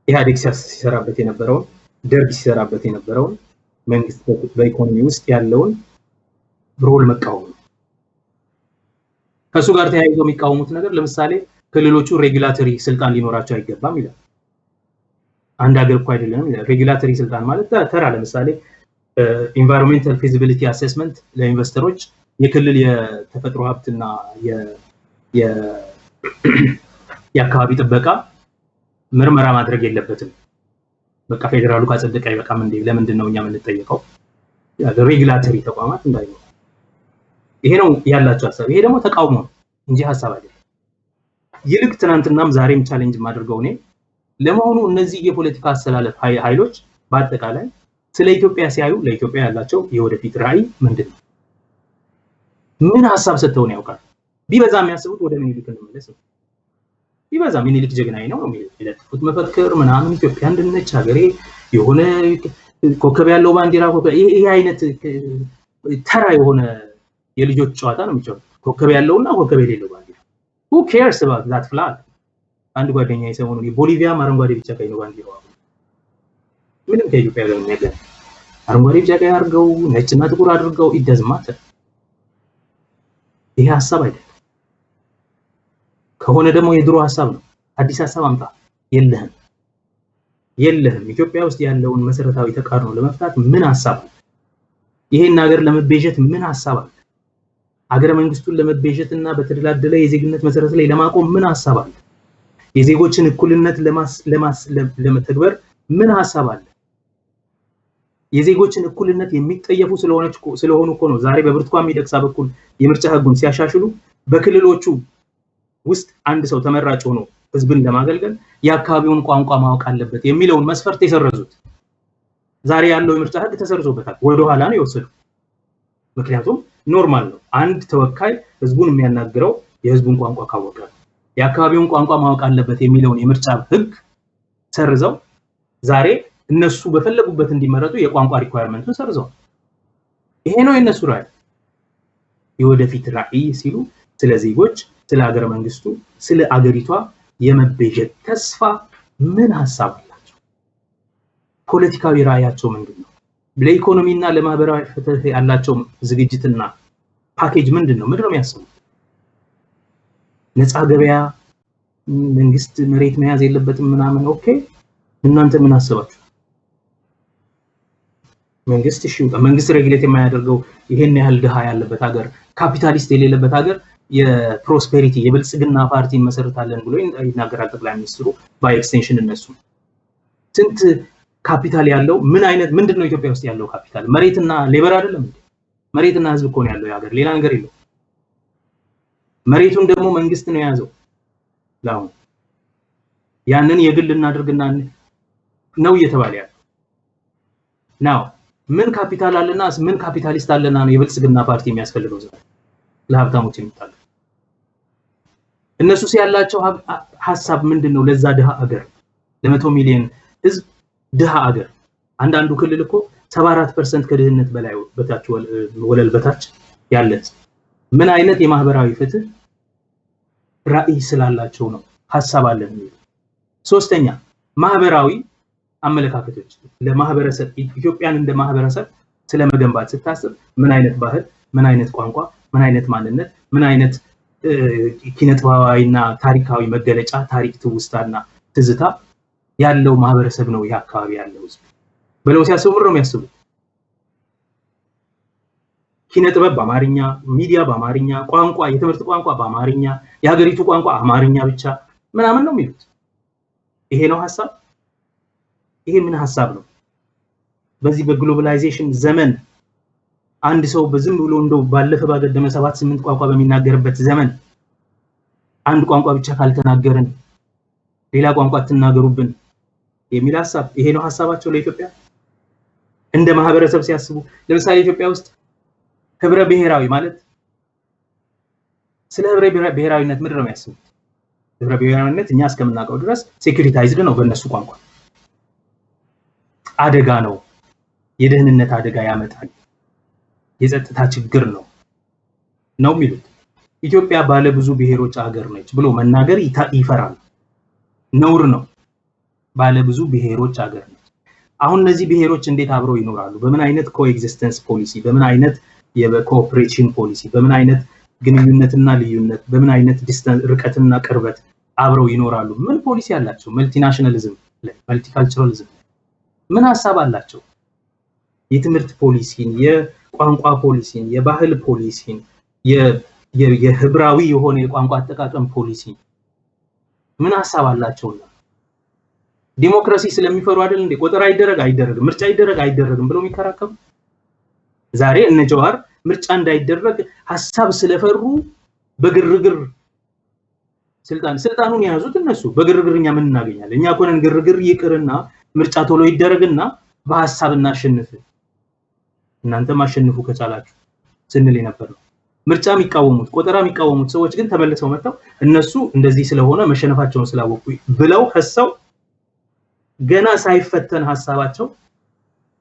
ኢህአዴግ ሲሰራበት የነበረውን፣ ደርግ ሲሰራበት የነበረውን መንግስት በኢኮኖሚ ውስጥ ያለውን ሮል መቃወም ነው። ከሱ ጋር ተያይዞ የሚቃወሙት ነገር ለምሳሌ ክልሎቹ regulatory ስልጣን ሊኖራቸው አይገባም ይላል። አንድ ሀገር እኮ አይደለም ይላል። regulatory ስልጣን ማለት ተራ ለምሳሌ environmental feasibility assessment ለኢንቨስተሮች የክልል የተፈጥሮ ሀብትና የአካባቢ ጥበቃ ምርመራ ማድረግ የለበትም። በቃ ፌዴራሉ ካጸደቀ አይበቃም እንዴ? ለምንድን ነው እኛ የምንጠየቀው? regulatory ተቋማት እንዳይኖሩ ይሄ ነው ያላቸው ሐሳብ። ይሄ ደግሞ ተቃውሞ ነው እንጂ ሐሳብ አይደለም። ይልቅ ትናንትናም ዛሬም challenge ማድርገው እኔ ለመሆኑ እነዚህ የፖለቲካ አሰላለፍ ኃይሎች በአጠቃላይ ስለ ኢትዮጵያ ሲያዩ ለኢትዮጵያ ያላቸው የወደፊት ራዕይ ምንድነው? ምን ሐሳብ ሰጥተው ነው ያውቃል? ቢበዛ የሚያስቡት ወደ ምኒልክ እንመለስ ነው። ቢበዛ ምኒልክ ጀግናዬ ነው የሚለጥፉት መፈክር ምናምን ኢትዮጵያ አንድነች ሀገሬ የሆነ ኮከብ ያለው ባንዲራ ኮከብ፣ ይሄ አይነት ተራ የሆነ የልጆች ጨዋታ ነው የሚጫወቱት። ኮከብ ያለውና ኮከብ የሌለው ባንዲራ who cares about that flag? አንድ ጓደኛዬ ሰሞኑን የቦሊቪያም አረንጓዴ ቢጫ ቀይ ነው ባንዲራው፣ ምንም ከኢትዮጵያ ጋር የሚያገናኝ አረንጓዴ ቢጫ ቀይ አድርገው ነጭና ጥቁር አድርገው it doesn't matter። ይሄ ሐሳብ አይደለም። ከሆነ ደግሞ የድሮ ሐሳብ ነው። አዲስ ሐሳብ አምጣ። የለህም የለህም። ኢትዮጵያ ውስጥ ያለውን መሰረታዊ ተቃርኖ ለመፍታት ምን ሐሳብ አለ? ይሄን ሀገር ለመቤዠት ምን ሐሳብ አለ? ሀገረ መንግስቱን ለመቤዠትና በተደላደለ የዜግነት መሰረት ላይ ለማቆም ምን ሐሳብ አለ? የዜጎችን እኩልነት ለመተግበር ምን ሐሳብ አለ? የዜጎችን እኩልነት የሚጠየፉ ስለሆኑ እኮ ነው ዛሬ በብርቱካን ሚደቅሳ በኩል የምርጫ ህጉን ሲያሻሽሉ በክልሎቹ ውስጥ አንድ ሰው ተመራጭ ሆኖ ህዝብን ለማገልገል የአካባቢውን ቋንቋ ማወቅ አለበት የሚለውን መስፈርት የሰረዙት። ዛሬ ያለው የምርጫ ህግ ተሰርዞበታል። ወደ ኋላ ነው የወሰዱት። ምክንያቱም normal ነው። አንድ ተወካይ ህዝቡን የሚያናግረው የህዝቡን ቋንቋ ካወቀ የአካባቢውን ቋንቋ ማወቅ አለበት የሚለውን የምርጫ ህግ ሰርዘው ዛሬ እነሱ በፈለጉበት እንዲመረጡ የቋንቋ requirement ኡን ሰርዘው። ይሄ ነው የነሱ ራዕይ። የወደፊት ራዕይ ሲሉ ስለ ዜጎች፣ ስለ ሀገረ መንግስቱ፣ ስለ አገሪቷ የመቤዠት ተስፋ ምን ሐሳብ አላቸው? ፖለቲካዊ ራዕያቸው ምንድነው? ለኢኮኖሚና ለማህበራዊ ፍትህ ያላቸው ዝግጅትና ፓኬጅ ምንድነው? ምንድነው የሚያስቡት? ነፃ ገበያ፣ መንግስት መሬት መያዝ የለበትም ምናምን። okay፣ እናንተ ምን አስባችሁ? መንግስት እሺ ይውጣ። መንግስት regulate የማያደርገው ይሄን ያህል ድሃ ያለበት ሀገር፣ ካፒታሊስት የሌለበት ሀገር የ prosperity የብልጽግና ፓርቲ እንመሰርታለን ብሎ ይናገራል ጠቅላይ ሚኒስትሩ። By extension እነሱ ስንት ካፒታል ያለው ምን አይነት ምንድን ነው ኢትዮጵያ ውስጥ ያለው ካፒታል? መሬትና labor አይደለም እንዴ? መሬትና ህዝብ እኮ ነው ያለው የሀገር፣ ሌላ ነገር የለው። መሬቱን ደግሞ መንግስት ነው የያዘው። ለአሁን ያንን የግል እናድርግና ነው እየተባለ ያለው። Now ምን ካፒታል አለና ምን ካፒታሊስት አለና ነው የብልጽግና ፓርቲ የሚያስፈልገው ዛሬ ለሀብታሞች የሚታገል? እነሱስ ያላቸው ሀሳብ ምንድን ነው? ለዛ ድሃ አገር፣ ለ100 ሚሊዮን ህዝብ ድሃ አገር፣ አንዳንዱ ክልል እኮ 74% ከድህነት በላይ በታች ወለል በታች ያለ ህዝብ፣ ምን አይነት የማህበራዊ ፍትህ ራዕይ ስላላቸው ነው ሀሳብ አለን የሚሉ? ሶስተኛ፣ ማህበራዊ አመለካከቶች። ለማህበረሰብ ኢትዮጵያን እንደ ማህበረሰብ ስለመገንባት ስታስብ ምን አይነት ባህል፣ ምን አይነት ቋንቋ፣ ምን አይነት ማንነት፣ ምን አይነት ኪነጥበባዊና ታሪካዊ መገለጫ፣ ታሪክ ትውስታና ትዝታ ያለው ማህበረሰብ ነው ይህ አካባቢ ያለው ህዝብ ብለው ሲያስቡ ምንድን ነው የሚያስቡት? ኪነ ጥበብ በአማርኛ፣ ሚዲያ በአማርኛ፣ ቋንቋ፣ የትምህርት ቋንቋ በአማርኛ፣ የሀገሪቱ ቋንቋ አማርኛ ብቻ ምናምን ነው የሚሉት። ይሄ ነው ሀሳብ? ይሄ ምን ሀሳብ ነው? በዚህ በ globalization ዘመን አንድ ሰው በዝም ብሎ እንደው ባለፈ ባገደመ ሰባት ስምንት ቋንቋ በሚናገርበት ዘመን አንድ ቋንቋ ብቻ ካልተናገርን ሌላ ቋንቋ አትናገሩብን የሚል ሀሳብ፣ ይሄ ነው ሀሳባቸው ለኢትዮጵያ እንደ ማህበረሰብ ሲያስቡ? ለምሳሌ ኢትዮጵያ ውስጥ ህብረ ብሔራዊ ማለት፣ ስለ ህብረ ብሔራዊነት ምንድን ነው የሚያስቡት? ህብረ ብሔራዊነት እኛ እስከምናውቀው ድረስ securitized ነው፣ በእነሱ ቋንቋ አደጋ ነው፣ የደህንነት አደጋ ያመጣል፣ የጸጥታ ችግር ነው ነው የሚሉት። ኢትዮጵያ ባለ ብዙ ብሔሮች አገር ነች ብሎ መናገር ይፈራል፣ ነውር ነው። ባለ ብዙ ብሔሮች አገር ነች። አሁን እነዚህ ብሔሮች እንዴት አብረው ይኖራሉ? በምን አይነት coexistence policy፣ በምን አይነት የ cooperation policy፣ በምን አይነት ግንኙነትና ልዩነት፣ በምን አይነት ርቀትና ቅርበት አብረው ይኖራሉ? ምን ፖሊሲ አላቸው? Multinationalism፣ multiculturalism ምን ሀሳብ አላቸው? የትምህርት ፖሊሲን፣ የቋንቋ ፖሊሲን፣ የባህል ፖሊሲን፣ የህብራዊ የሆነ የቋንቋ አጠቃቀም ፖሊሲን ምን ሀሳብ አላቸውና? ዲሞክራሲ ስለሚፈሩ አይደል እንዴ ቆጠራ ይደረግ አይደረግም፣ ምርጫ ይደረግ አይደረግም ብለው የሚከራከሩ? ዛሬ እነ ጀዋር ምርጫ እንዳይደረግ ሀሳብ ስለፈሩ በግርግር ስልጣኑን የያዙት እነሱ። በግርግር እኛ ምን እናገኛለን? እኛ እኮ ነን ግርግር ይቅርና ምርጫ ቶሎ ይደረግና በሀሳብ እናሸንፍ፣ እናንተም አሸንፉ ከቻላችሁ ስንል የነበር ነው። ምርጫ የሚቃወሙት፣ ቆጠራ የሚቃወሙት ሰዎች ግን ተመልሰው መጥተው እነሱ እንደዚህ ስለሆነ መሸነፋቸውን ስላወቁ ብለው ከሰው ገና ሳይፈተን ሀሳባቸው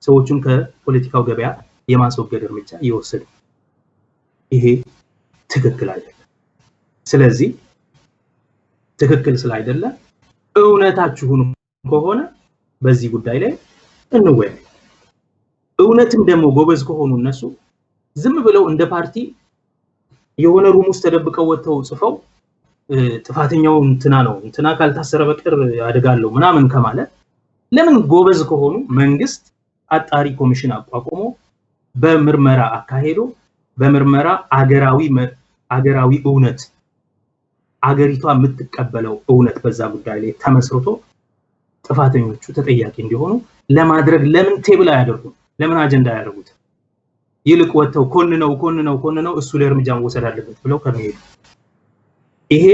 ሰዎቹን ከፖለቲካው ገበያ የማስወገድ እርምጃ እየወሰዱ፣ ይሄ ትክክል አይደለም። ስለዚህ ትክክል ስላይደለ እውነታችሁን ከሆነ በዚህ ጉዳይ ላይ እንወያይ። እውነትም ደግሞ ጎበዝ ከሆኑ እነሱ ዝም ብለው እንደ ፓርቲ የሆነ room ውስጥ ተደብቀው ወጥተው ጽፈው ጥፋተኛው እንትና ነው፣ እንትና ካልታሰረ በቀር አደጋለሁ ምናምን ከማለት፣ ለምን ጎበዝ ከሆኑ መንግስት አጣሪ ኮሚሽን አቋቁሞ በምርመራ አካሄዶ በምርመራ አገራዊ እውነት፣ አገሪቷ የምትቀበለው እውነት በዛ ጉዳይ ላይ ተመስርቶ ጥፋተኞቹ ተጠያቂ እንዲሆኑ ለማድረግ ለምን table አያደርጉም? ለምን አጀንዳ አያደርጉት? ይልቅ ወጥተው ኮንነው ኮንነው ኮንነው እሱ ላይ እርምጃ መወሰድ አለበት ብለው ከሚሄዱ፣ ይሄ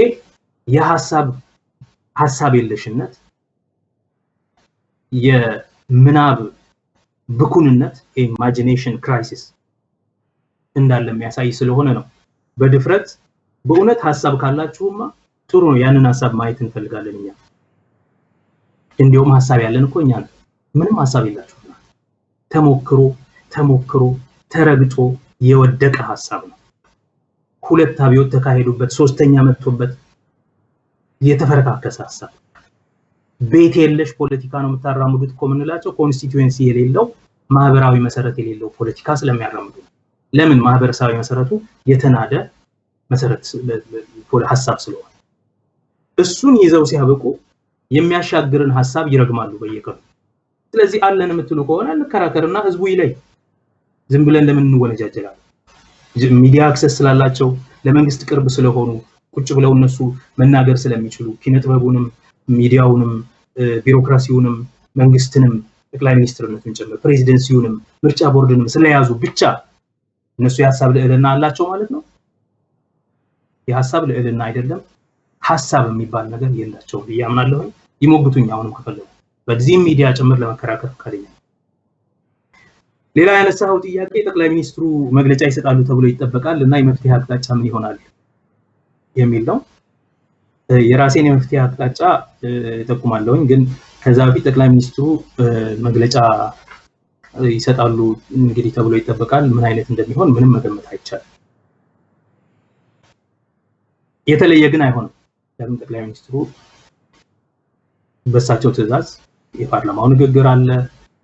የሀሳብ ሀሳብ የለሽነት፣ የምናብ ብኩንነት፣ imagination crisis እንዳለ የሚያሳይ ስለሆነ ነው። በድፍረት በእውነት ሀሳብ ካላችሁማ ጥሩ ነው፣ ያንን ሀሳብ ማየት እንፈልጋለን እኛ። እንዲሁም ሀሳብ ያለን እኮ እኛ ነን። ምንም ሀሳብ የላችሁም። ተሞክሮ ተሞክሮ ተረግጦ የወደቀ ሀሳብ ነው። ሁለት አብዮት ተካሄዱበት፣ ሶስተኛ መጥቶበት የተፈረካከሰ ሀሳብ። ቤት የለሽ ፖለቲካ ነው የምታራምዱት እኮ የምንላቸው constituency የሌለው፣ ማህበራዊ መሰረት የሌለው ፖለቲካ ስለሚያራምዱ ነው። ለምን? ማህበረሰባዊ መሰረቱ የተናደ መሰረት ሀሳብ ስለሆነ እሱን ይዘው ሲያበቁ የሚያሻግርን ሀሳብ ይረግማሉ በየቀኑ። ስለዚህ አለን የምትሉ ከሆነ እንከራከርና ህዝቡ ይለይ። ዝም ብለን ለምን እንወነጃጀላለን? ሚዲያ access ስላላቸው፣ ለመንግስት ቅርብ ስለሆኑ፣ ቁጭ ብለው እነሱ መናገር ስለሚችሉ፣ ኪነጥበቡንም፣ ሚዲያውንም፣ ቢሮክራሲውንም፣ መንግስትንም፣ ጠቅላይ ሚኒስትርነቱን ጭምር፣ presidency ውንም፣ ምርጫ ቦርድንም ስለያዙ ብቻ እነሱ የሀሳብ ልዕልና አላቸው ማለት ነው? የሀሳብ ልዕልና አይደለም፣ ሀሳብ የሚባል ነገር የላቸውም ብዬ አምናለሁ። ይሞግቱኝ አሁንም ከፈለጉ፣ በዚህም ሚዲያ ጭምር ለመከራከር ፈቃደኛ። ሌላ ያነሳኸው ጥያቄ ጠቅላይ ሚኒስትሩ መግለጫ ይሰጣሉ ተብሎ ይጠበቃል እና የመፍትሄ አቅጣጫ ምን ይሆናል የሚል ነው። የራሴን የመፍትሄ አቅጣጫ እጠቁማለሁኝ፣ ግን ከዛ በፊት ጠቅላይ ሚኒስትሩ መግለጫ ይሰጣሉ እንግዲህ ተብሎ ይጠበቃል። ምን አይነት እንደሚሆን ምንም መገመት አይቻልም። የተለየ ግን አይሆንም። ምክንያቱም ጠቅላይ ሚኒስትሩ በእሳቸው ትዕዛዝ የፓርላማው ንግግር አለ።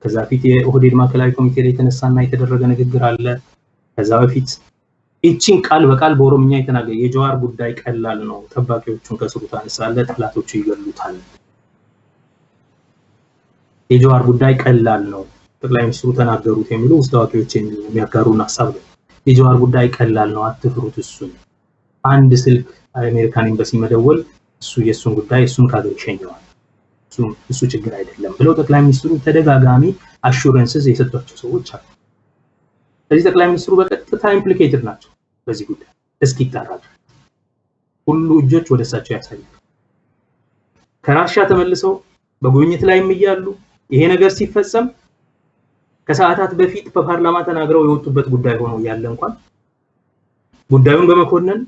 ከዛ በፊት የኦህዴድ ማዕከላዊ ኮሚቴ ላይ የተነሳና የተደረገ ንግግር አለ። ከዛ በፊት ይቺን ቃል በቃል በኦሮምኛ የተናገረ የጀዋር ጉዳይ ቀላል ነው፣ ጠባቂዎቹን ከስሩ ታነሳለህ፣ ጠላቶቹ ይገሉታል። የጀዋር ጉዳይ ቀላል ነው፣ ጠቅላይ ሚኒስትሩ ተናገሩት የሚሉ ውስጥ አዋቂዎች የሚያጋሩን ሀሳብ ነው። የጀዋር ጉዳይ ቀላል ነው፣ አትፍሩት፣ እሱን አንድ ስልክ አሜሪካን ኤምባሲ መደወል እሱ የእሱን ጉዳይ እሱን ከሀገር ይሸኘዋል፣ እሱ ችግር አይደለም ብለው ጠቅላይ ሚኒስትሩ ተደጋጋሚ assurances የሰጧቸው ሰዎች አሉ። ስለዚህ ጠቅላይ ሚኒስትሩ በቀጥታ implicated ናቸው በዚህ ጉዳይ እስኪጣራ ድረስ ሁሉ እጆች ወደ እሳቸው ያሳያሉ። ከራሻ ተመልሰው በጉብኝት ላይም እያሉ ይሄ ነገር ሲፈጸም ከሰዓታት በፊት በፓርላማ ተናግረው የወጡበት ጉዳይ ሆኖ ያለ እንኳን ጉዳዩን በመኮነን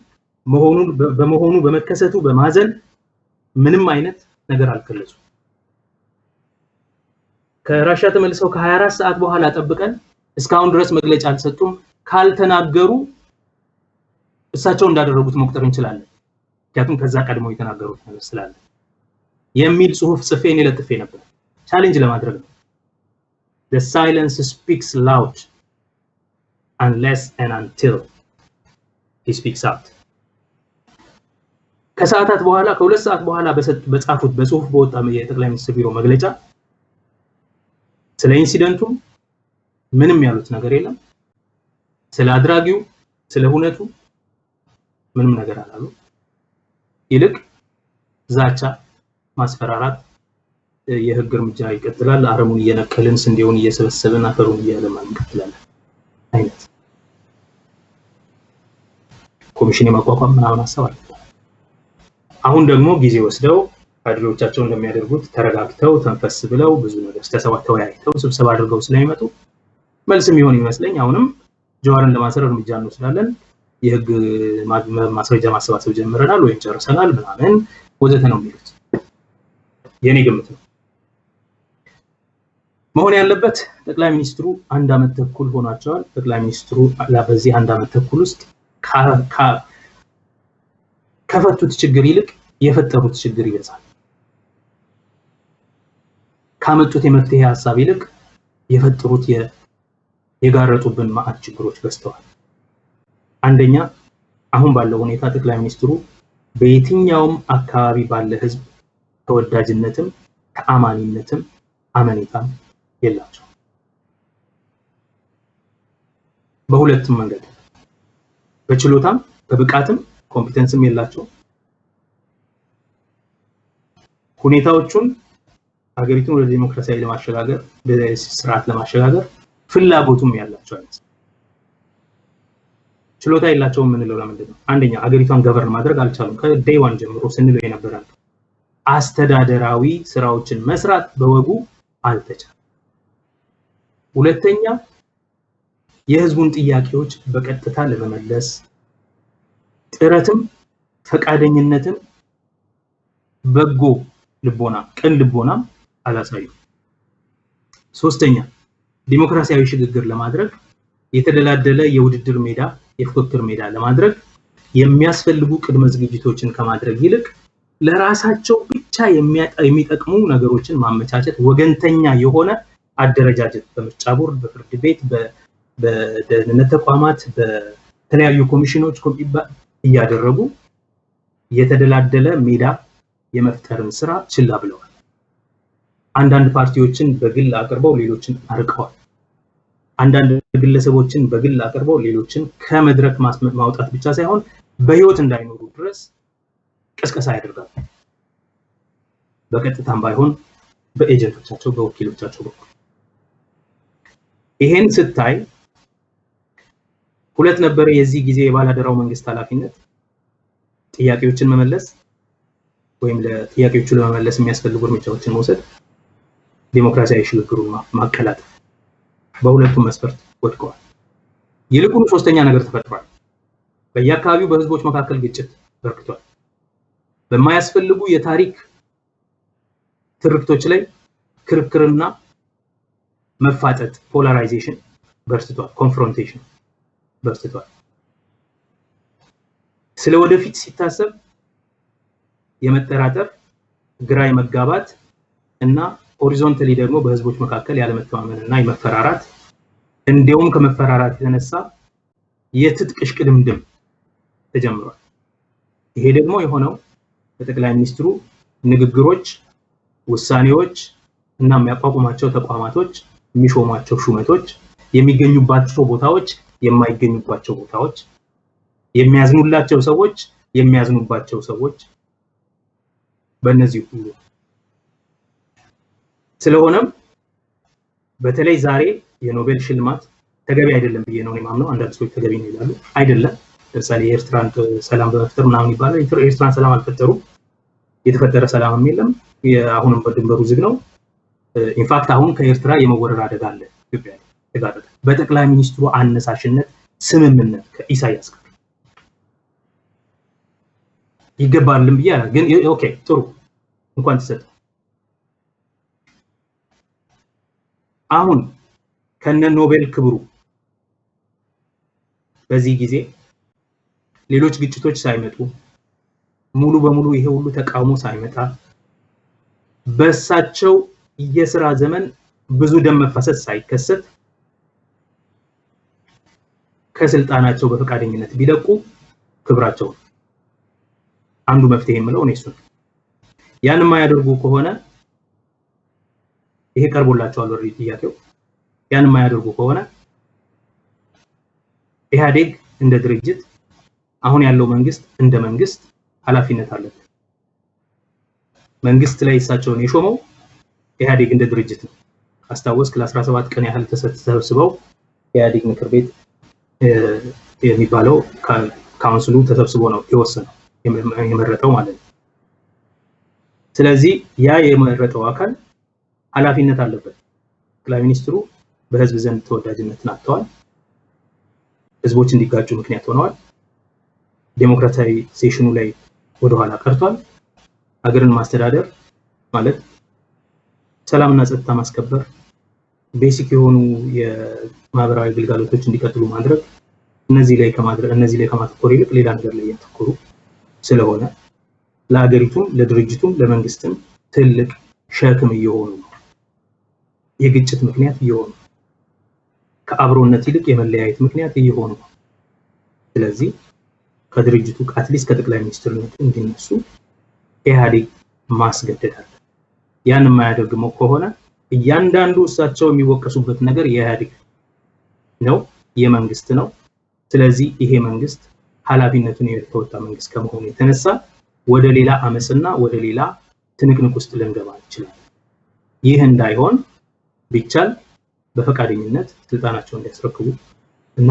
መሆኑን በመሆኑ በመከሰቱ በማዘን ምንም አይነት ነገር አልገለጹም። ከራሻ ተመልሰው ከ24 ሰዓት በኋላ ጠብቀን እስካሁን ድረስ መግለጫ አልሰጡም። ካልተናገሩ እሳቸው እንዳደረጉት መቁጠር እንችላለን፣ ምክንያቱም ከዛ ቀድሞ የተናገሩት ነገር ስላለ የሚል ጽሁፍ ጽፌ እኔ ለጥፌ ነበር። Challenge ለማድረግ ነው። The silence speaks loud unless and until he speaks out። ከሰዓታት በኋላ፣ ከ2 ሰዓት በኋላ በጻፉት በጽሁፍ በወጣ የጠቅላይ ሚኒስትር ቢሮ መግለጫ ስለ incident ኡ ምንም ያሉት ነገር የለም። ስለ አድራጊው፣ ስለ ሁነቱ ምንም ነገር አላሉ። ይልቅ ዛቻ፣ ማስፈራራት፣ የህግ እርምጃ ይቀጥላል፣ አረሙን እየነቀልን ስንዴውን እየሰበሰብን አፈሩን እያለማን እንቀጥላለን አይነት ኮሚሽን የማቋቋም ምናምን ሀሳብ አለ። አሁን ደግሞ ጊዜ ወስደው ካድሬዎቻቸው እንደሚያደርጉት ተረጋግተው ተንፈስ ብለው ብዙ ነገር ተወያይተው ስብሰባ አድርገው ስለሚመጡ መልስ የሚሆን ይመስለኝ አሁንም ጀዋርን ለማሰር እርምጃ እንወስዳለን፣ የህግ ማስረጃ ማሰባሰብ ጀምረናል ወይም ጨርሰናል ምናምን ወዘተ ነው የሚሉት። የኔ ግምት ነው። መሆን ያለበት ጠቅላይ ሚኒስትሩ አንድ ዓመት ተኩል ሆኗቸዋል። ጠቅላይ ሚኒስትሩ በዚህ አንድ ዓመት ተኩል ውስጥ ከፈቱት ችግር ይልቅ የፈጠሩት ችግር ይበዛል። ካመጡት የመፍትሄ ሀሳብ ይልቅ የፈጠሩት የጋረጡብን ማዕት ችግሮች በዝተዋል። አንደኛ፣ አሁን ባለው ሁኔታ ጠቅላይ ሚኒስትሩ በየትኛውም አካባቢ ባለ ህዝብ ተወዳጅነትም ተአማኒነትም አመኔታም የላቸው። በሁለቱም መንገድ በችሎታም በብቃትም competence ም የላቸው። ሁኔታዎቹን ሀገሪቱን ወደ ዲሞክራሲያዊ ለማሸጋገር ስርዓት ለማሸጋገር ፍላጎቱም ያላቸው አይመስልም። ችሎታ የላቸውም የምንለው ለምንድን ነው? አንደኛ ሀገሪቷን govern ማድረግ አልቻሉም። ከ day one ጀምሮ ስንለው የነበረ አስተዳደራዊ ስራዎችን መስራት በወጉ አልተቻለም። ሁለተኛ የህዝቡን ጥያቄዎች በቀጥታ ለመመለስ ጥረትም ፈቃደኝነትም በጎ ልቦና ቅን ልቦናም አላሳዩም። ሶስተኛ ዲሞክራሲያዊ ሽግግር ለማድረግ የተደላደለ የውድድር ሜዳ የፉክክር ሜዳ ለማድረግ የሚያስፈልጉ ቅድመ ዝግጅቶችን ከማድረግ ይልቅ ለራሳቸው ብቻ የሚጠቅሙ ነገሮችን ማመቻቸት፣ ወገንተኛ የሆነ አደረጃጀት በምርጫ ቦርድ፣ በፍርድ ቤት፣ በደህንነት ተቋማት፣ በተለያዩ ኮሚሽኖች እያደረጉ የተደላደለ ሜዳ የመፍጠርን ስራ ችላ ብለዋል። አንዳንድ ፓርቲዎችን በግል አቅርበው ሌሎችን አርቀዋል። አንዳንድ ግለሰቦችን በግል አቅርበው ሌሎችን ከመድረክ ማውጣት ብቻ ሳይሆን በህይወት እንዳይኖሩ ድረስ ቅስቀሳ ያደርጋሉ። በቀጥታም ባይሆን በኤጀንቶቻቸው በወኪሎቻቸው በኩል። ይሄን ስታይ ሁለት ነበር የዚህ ጊዜ የባላደራው መንግስት ኃላፊነት፣ ጥያቄዎችን መመለስ ወይም ለጥያቄዎቹ ለመመለስ የሚያስፈልጉ እርምጃዎችን መውሰድ፣ ዲሞክራሲያዊ ሽግግሩን ማቀላጠፍ። በሁለቱም መስፈርት ወድቀዋል። ይልቁኑ ሶስተኛ ነገር ተፈጥሯል። በየአካባቢው በህዝቦች መካከል ግጭት በርክቷል። በማያስፈልጉ የታሪክ ትርክቶች ላይ ክርክርና መፋጠጥ polarization በርትቷል፣ confrontation በርትቷል። ስለ ወደፊት ሲታሰብ የመጠራጠር፣ ግራ የመጋባት እና horizontally ደግሞ በህዝቦች መካከል ያለመተማመን እና የመፈራራት፣ እንዲያውም ከመፈራራት የተነሳ የትጥቅ እሽቅድምድም ተጀምሯል። ይሄ ደግሞ የሆነው በጠቅላይ ሚኒስትሩ ንግግሮች፣ ውሳኔዎች እና የሚያቋቁማቸው ተቋማቶች፣ የሚሾሟቸው ሹመቶች፣ የሚገኙባቸው ቦታዎች፣ የማይገኙባቸው ቦታዎች፣ የሚያዝኑላቸው ሰዎች፣ የሚያዝኑባቸው ሰዎች፣ በእነዚህ ሁሉ ስለሆነም በተለይ ዛሬ የኖቤል ሽልማት ተገቢ አይደለም ብዬ ነው የማምነው። አንዳንድ ሰዎች ተገቢ ነው ይላሉ። አይደለም። ለምሳሌ የኤርትራን ሰላም በመፍጠር ምናምን ይባላል። ኤርትራን ሰላም አልፈጠሩም። የተፈጠረ ሰላምም የለም። አሁንም በድንበሩ ዝግ ነው። In fact አሁን ከኤርትራ የመወረር አደጋ አለ ኢትዮጵያ ላይ ተጋረጠ። በጠቅላይ ሚኒስትሩ አነሳሽነት ስምምነት ከኢሳያስ ጋር ይገባልም ብዬ ግን okay ጥሩ እንኳን ተሰጠ። አሁን ከነ ኖቤል ክብሩ በዚህ ጊዜ ሌሎች ግጭቶች ሳይመጡ ሙሉ በሙሉ ይሄ ሁሉ ተቃውሞ ሳይመጣ በሳቸው የስራ ዘመን ብዙ ደም መፋሰስ ሳይከሰት ከስልጣናቸው በፈቃደኝነት ቢለቁ ክብራቸው አንዱ መፍትሄ የምለው እኔ እሱ ነው። ያን የማያደርጉ ከሆነ ይሄ ቀርቦላቸዋል already ጥያቄው። ያን የማያደርጉ ከሆነ ኢህአዴግ እንደ ድርጅት፣ አሁን ያለው መንግስት እንደ መንግስት ኃላፊነት አለበት። መንግስት ላይ እሳቸውን የሾመው ኢህአዴግ እንደ ድርጅት ነው። አስታወስክ ለ17 ቀን ያህል ተሰብስበው ኢህአዴግ ምክር ቤት የሚባለው council ኡ ተሰብስቦ ነው የወሰነው የመረጠው ማለት ነው። ስለዚህ ያ የመረጠው አካል ኃላፊነት አለበት። ጠቅላይ ሚኒስትሩ በህዝብ ዘንድ ተወዳጅነትን አጥተዋል። ህዝቦች እንዲጋጩ ምክንያት ሆነዋል። democratization ኡ ላይ ወደኋላ ቀርቷል። ሀገርን ማስተዳደር ማለት ሰላምና ጸጥታ ማስከበር፣ basic የሆኑ የማህበራዊ ግልጋሎቶች እንዲቀጥሉ ማድረግ፣ እነዚህ ላይ ከማተኮር ይልቅ ሌላ ነገር ላይ ያተኮሩ ስለሆነ ለሀገሪቱም ለድርጅቱም ለመንግስትም ትልቅ ሸክም እየሆኑ ነው። የግጭት ምክንያት እየሆኑ፣ ከአብሮነት ይልቅ የመለያየት ምክንያት እየሆኑ ነው። ስለዚህ ከድርጅቱ at least ከጠቅላይ ሚኒስትርነቱ እንዲነሱ ኢህአዴግ ማስገደድ አለ። ያን የማያደርግ ከሆነ እያንዳንዱ እሳቸው የሚወቀሱበት ነገር የኢህአዴግ ነው፣ የመንግስት ነው። ስለዚህ ይሄ መንግስት ኃላፊነቱን የተወጣ መንግስት ከመሆኑ የተነሳ ወደ ሌላ አመፅና ወደ ሌላ ትንቅንቅ ውስጥ ልንገባ እንችላለን። ይህ እንዳይሆን ቢቻል በፈቃደኝነት ስልጣናቸውን እንዲያስረክቡ እና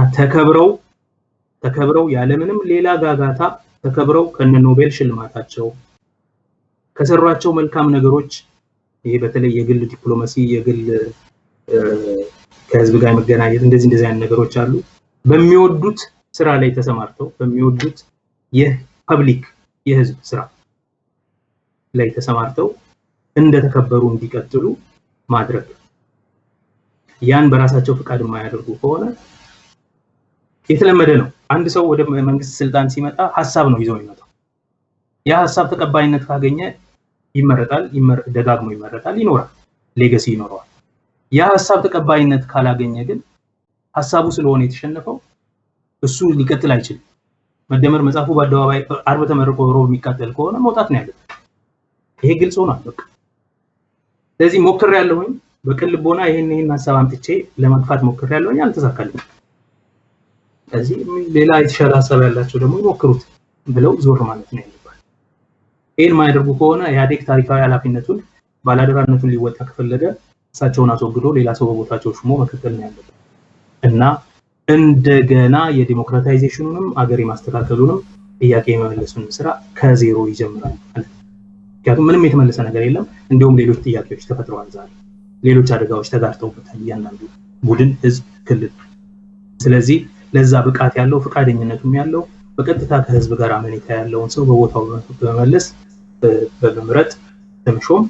ተከብረው ያለምንም ሌላ ጋጋታ ተከብረው ከነ ኖቤል ሽልማታቸው ከሰሯቸው መልካም ነገሮች፣ ይሄ በተለይ የግል ዲፕሎማሲ፣ የግል ከህዝብ ጋር መገናኘት እንደዚህ እንደዚህ አይነት ነገሮች አሉ። በሚወዱት ስራ ላይ ተሰማርተው በሚወዱት የ public የህዝብ ስራ ላይ ተሰማርተው እንደተከበሩ እንዲቀጥሉ ማድረግ። ያን በራሳቸው ፍቃድ የማያደርጉ ከሆነ የተለመደ ነው። አንድ ሰው ወደ መንግስት ስልጣን ሲመጣ ሐሳብ ነው ይዞ የሚመጣው። ያ ሐሳብ ተቀባይነት ካገኘ ይመረጣል፣ ደጋግሞ ይመረጣል፣ ይኖራል፣ legacy ይኖረዋል። ያ ሐሳብ ተቀባይነት ካላገኘ ግን ሐሳቡ ስለሆነ የተሸነፈው እሱ ሊቀጥል አይችልም። መደመር መጽሐፉ በአደባባይ ዓርብ ተመርቆ ሮብ የሚቃጠል ከሆነ መውጣት ነው ያለበት። ይሄ ግልጽ ሆኗል። በቃ ስለዚህ ሞክሬያለሁኝ፣ በቅን ልቦና ይሄን ሐሳብ አምጥቼ ለመግፋት ሞክሬያለሁኝ፣ አልተሳካልኝም። ስለዚህ ሌላ የተሻለ ሐሳብ ያላቸው ደግሞ ይሞክሩት ብለው ዞር ማለት ነው ያለባቸው። ይሄን የማያደርጉ ከሆነ ኢህአዴግ ታሪካዊ ኃላፊነቱን ባላደራነቱን ሊወጣ ከፈለገ እሳቸውን አስወግዶ ሌላ ሰው በቦታቸው ሹሞ መቀጠል ነው ያለበት እና እንደገና የዲሞክራታይዜሽኑንም አገር የማስተካከሉንም ጥያቄ የመመለሱንም ስራ ከዜሮ ይጀምራል ማለት ነው። ምክንያቱም ምንም የተመለሰ ነገር የለም። እንዲሁም ሌሎች ጥያቄዎች ተፈጥረዋል፣ ዛሬ ሌሎች አደጋዎች ተጋርጠውበታል እያንዳንዱ ቡድን፣ ህዝብ፣ ክልል። ስለዚህ ለዛ ብቃት ያለው ፈቃደኝነቱም ያለው በቀጥታ ከህዝብ ጋር አመኔታ ያለውን ሰው በቦታው በመመለስ በመምረጥ በመሾም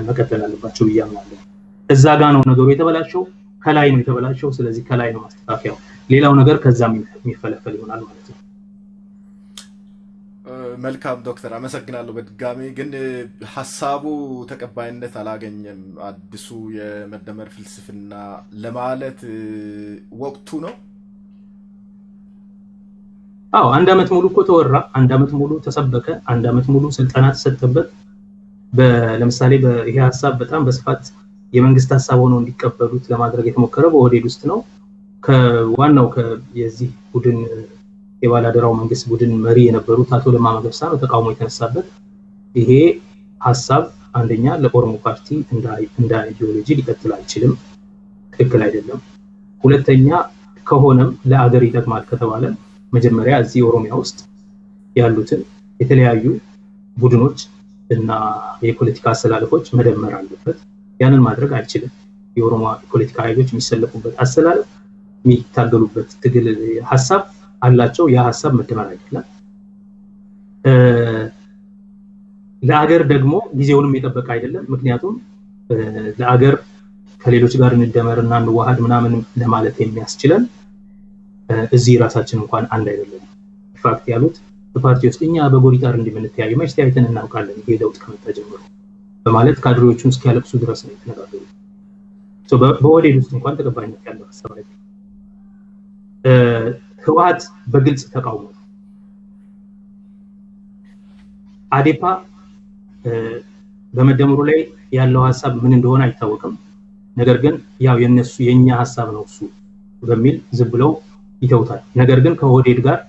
መቀጠል አለባቸው ብዬ አምናለሁ። እዛ ጋር ነው ነገሩ የተበላሸው፣ ከላይ ነው የተበላሸው። ስለዚህ ከላይ ነው ማስተካከያው። ሌላው ነገር ከዛም የሚፈለፈል ይሆናል ማለት ነው። መልካም ዶክተር፣ አመሰግናለሁ። በድጋሚ ግን ሐሳቡ ተቀባይነት አላገኘም አዲሱ የመደመር ፍልስፍና ለማለት ወቅቱ ነው? አዎ፣ አንድ አመት ሙሉ እኮ ተወራ፣ አንድ አመት ሙሉ ተሰበከ፣ አንድ አመት ሙሉ ስልጠና ተሰጠበት። ለምሳሌ ይሄ ሐሳብ በጣም በስፋት የመንግስት ሐሳብ ሆኖ እንዲቀበሉት ለማድረግ የተሞከረው በኦህዴድ ውስጥ ነው። ከዋናው የዚህ ቡድን የባላደራው መንግስት ቡድን መሪ የነበሩት አቶ ለማ መገርሳ ነው ተቃውሞ የተነሳበት። ይሄ ሐሳብ አንደኛ ለኦሮሞ ፓርቲ እንደ ideology ሊቀጥል አይችልም፣ ትክክል አይደለም። ሁለተኛ ከሆነም ለአገር ይጠቅማል ከተባለ መጀመሪያ እዚህ ኦሮሚያ ውስጥ ያሉትን የተለያዩ ቡድኖች እና የፖለቲካ አሰላለፎች መደመር አለበት። ያንን ማድረግ አይችልም። የኦሮሞ ፖለቲካ ኃይሎች የሚሰለፉበት አሰላለፍ፣ የሚታገሉበት ትግል ሐሳብ አላቸው። ያ ሐሳብ መደመር አይደለም። ለአገር ደግሞ ጊዜውንም የጠበቀ አይደለም። ምክንያቱም ለአገር ከሌሎች ጋር እንደመርና እንዋሃድ ምናምን ለማለት የሚያስችለን እዚህ ራሳችን እንኳን አንድ አይደለም። in fact ያሉት በፓርቲ ውስጥ እኛ በጎሪጣር እንደምንተያዩ መች ተያይተን እናውቃለን ይሄ ለውጥ ከመጣ ጀምሮ በማለት ካድሬዎቹን እስኪያለቅሱ ድረስ ነው የተነጋገሩት። በኦህዴድ ውስጥ እንኳን ተቀባይነት ያለው ሐሳብ አይደለም። ህወሓት በግልጽ ተቃውሞ፣ አዴፓ በመደመሩ ላይ ያለው ሐሳብ ምን እንደሆነ አይታወቅም። ነገር ግን ያው የነሱ የኛ ሐሳብ ነው እሱ በሚል ዝም ብለው ይተውታል። ነገር ግን ከኦህዴድ ጋር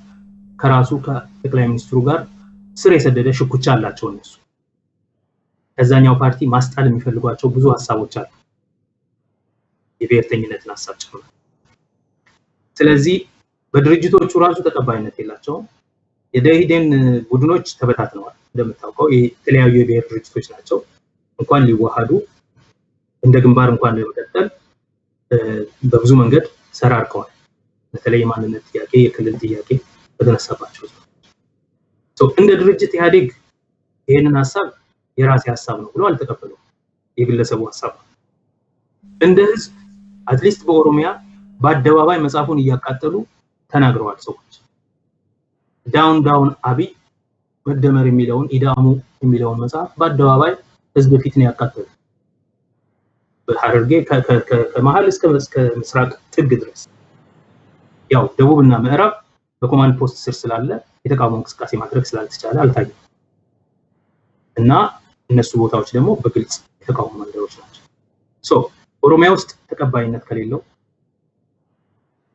ከራሱ ከጠቅላይ ሚኒስትሩ ጋር ስር የሰደደ ሽኩቻ አላቸው እነሱ። ከዛኛው ፓርቲ ማስጣል የሚፈልጓቸው ብዙ ሐሳቦች አሉ፣ የብሔርተኝነትን ሐሳብ ጨምሮ። ስለዚህ በድርጅቶቹ ራሱ ተቀባይነት የላቸውም። የደኢህዴን ቡድኖች ተበታትነዋል እንደምታውቀው፣ የተለያዩ የብሔር ድርጅቶች ናቸው። እንኳን ሊዋሃዱ እንደ ግንባር እንኳን ለመቀጠል በብዙ መንገድ ሰራርቀዋል። በተለይ የማንነት ጥያቄ፣ የክልል ጥያቄ በተነሳባቸው እንደ ድርጅት ኢህአዴግ ይሄንን ሐሳብ የራሴ ሐሳብ ነው ብሎ አልተቀበለውም። የግለሰቡ ሐሳብ ነው። እንደ ህዝብ at least በኦሮሚያ በአደባባይ መጽሐፉን እያቃጠሉ ተናግረዋል ሰዎች። down down አብይ መደመር የሚለውን ኢዳሙ የሚለውን መጽሐፍ በአደባባይ ህዝብ ፊት ነው ያቃጠሉ። በሐረርጌ ከመሃል እስከ ምስራቅ ጥግ ድረስ ያው ደቡብና ምዕራብ በኮማንድ ፖስት ስር ስላለ የተቃውሞ እንቅስቃሴ ማድረግ ስላልተቻለ አልታየም እና እነሱ ቦታዎች ደግሞ በግልጽ የተቃውሞ መንደሮች ናቸው። so ኦሮሚያ ውስጥ ተቀባይነት ከሌለው፣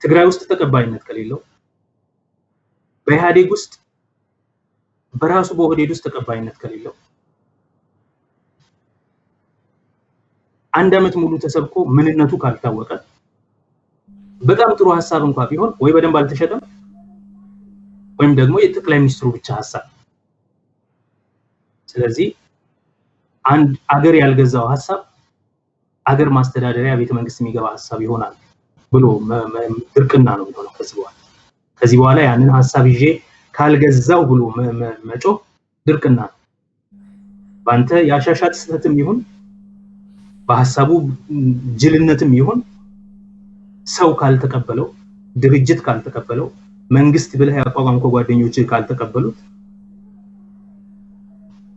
ትግራይ ውስጥ ተቀባይነት ከሌለው፣ በኢህአዴግ ውስጥ በራሱ በኦህዴድ ውስጥ ተቀባይነት ከሌለው፣ አንድ አመት ሙሉ ተሰብኮ ምንነቱ ካልታወቀ በጣም ጥሩ ሐሳብ እንኳን ቢሆን ወይ በደንብ አልተሸጠም ወይም ደግሞ የጠቅላይ ሚኒስትሩ ብቻ ሐሳብ። ስለዚህ አንድ አገር ያልገዛው ሐሳብ አገር ማስተዳደሪያ ቤተ መንግስት የሚገባ ሐሳብ ይሆናል ብሎ ድርቅና ነው የሚሆነው። ከዚህ በኋላ ያንን ሐሳብ ይዤ ካልገዛው ብሎ መጮህ ድርቅና ነው። ባንተ ያሻሻት ስህተትም ይሁን በሐሳቡ ጅልነትም ይሁን ሰው ካልተቀበለው፣ ድርጅት ካልተቀበለው፣ መንግስት ብለህ ያቋቋምከው ጓደኞችህ ካልተቀበሉት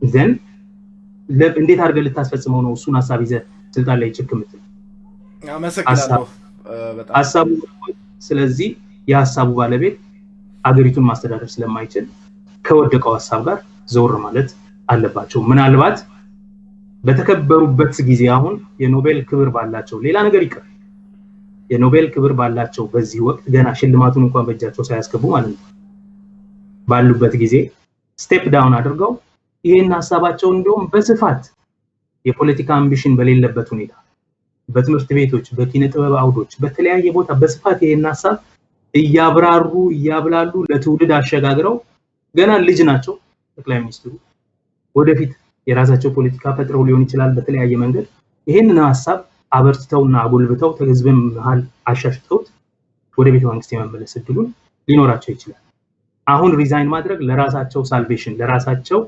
then እንዴት አድርገህ ልታስፈጽመው ነው እሱን ሐሳብ ይዘህ ስልጣን ላይ ጭክ የምትለው? አመሰግናለሁ በጣም ሐሳቡ። ስለዚህ የሐሳቡ ባለቤት አገሪቱን ማስተዳደር ስለማይችል ከወደቀው ሐሳብ ጋር ዘወር ማለት አለባቸው። ምናልባት በተከበሩበት ጊዜ አሁን የኖቤል ክብር ባላቸው፣ ሌላ ነገር ይቅር፣ የኖቤል ክብር ባላቸው በዚህ ወቅት፣ ገና ሽልማቱን እንኳን በእጃቸው ሳያስገቡ ማለት ነው፣ ባሉበት ጊዜ step down አድርገው ይህን ሀሳባቸውን እንዲሁም በስፋት የፖለቲካ ambition በሌለበት ሁኔታ በትምህርት ቤቶች፣ በኪነ ጥበብ አውዶች፣ በተለያየ ቦታ በስፋት ይህን ሀሳብ እያብራሩ እያብላሉ ለትውልድ አሸጋግረው፣ ገና ልጅ ናቸው ጠቅላይ ሚኒስትሩ፣ ወደፊት የራሳቸው ፖለቲካ ፈጥረው ሊሆን ይችላል፣ በተለያየ መንገድ ይህንን ሀሳብ አበርትተውና አጎልብተው ከህዝብም መሀል አሻሽተውት ወደ ቤተ መንግስት የመመለስ እድሉን ሊኖራቸው ይችላል። አሁን resign ማድረግ ለራሳቸው salvation፣ ለራሳቸው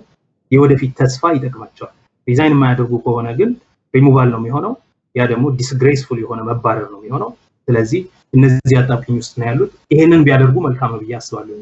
የወደፊት ተስፋ ይጠቅማቸዋል። Resign የማያደርጉ ከሆነ ግን ሪሙቫል ነው የሚሆነው። ያ ደግሞ disgraceful የሆነ መባረር ነው የሚሆነው። ስለዚህ እነዚህ አጣብቂኝ ውስጥ ነው ያሉት። ይሄንን ቢያደርጉ መልካም ነው ብዬ አስባለሁ።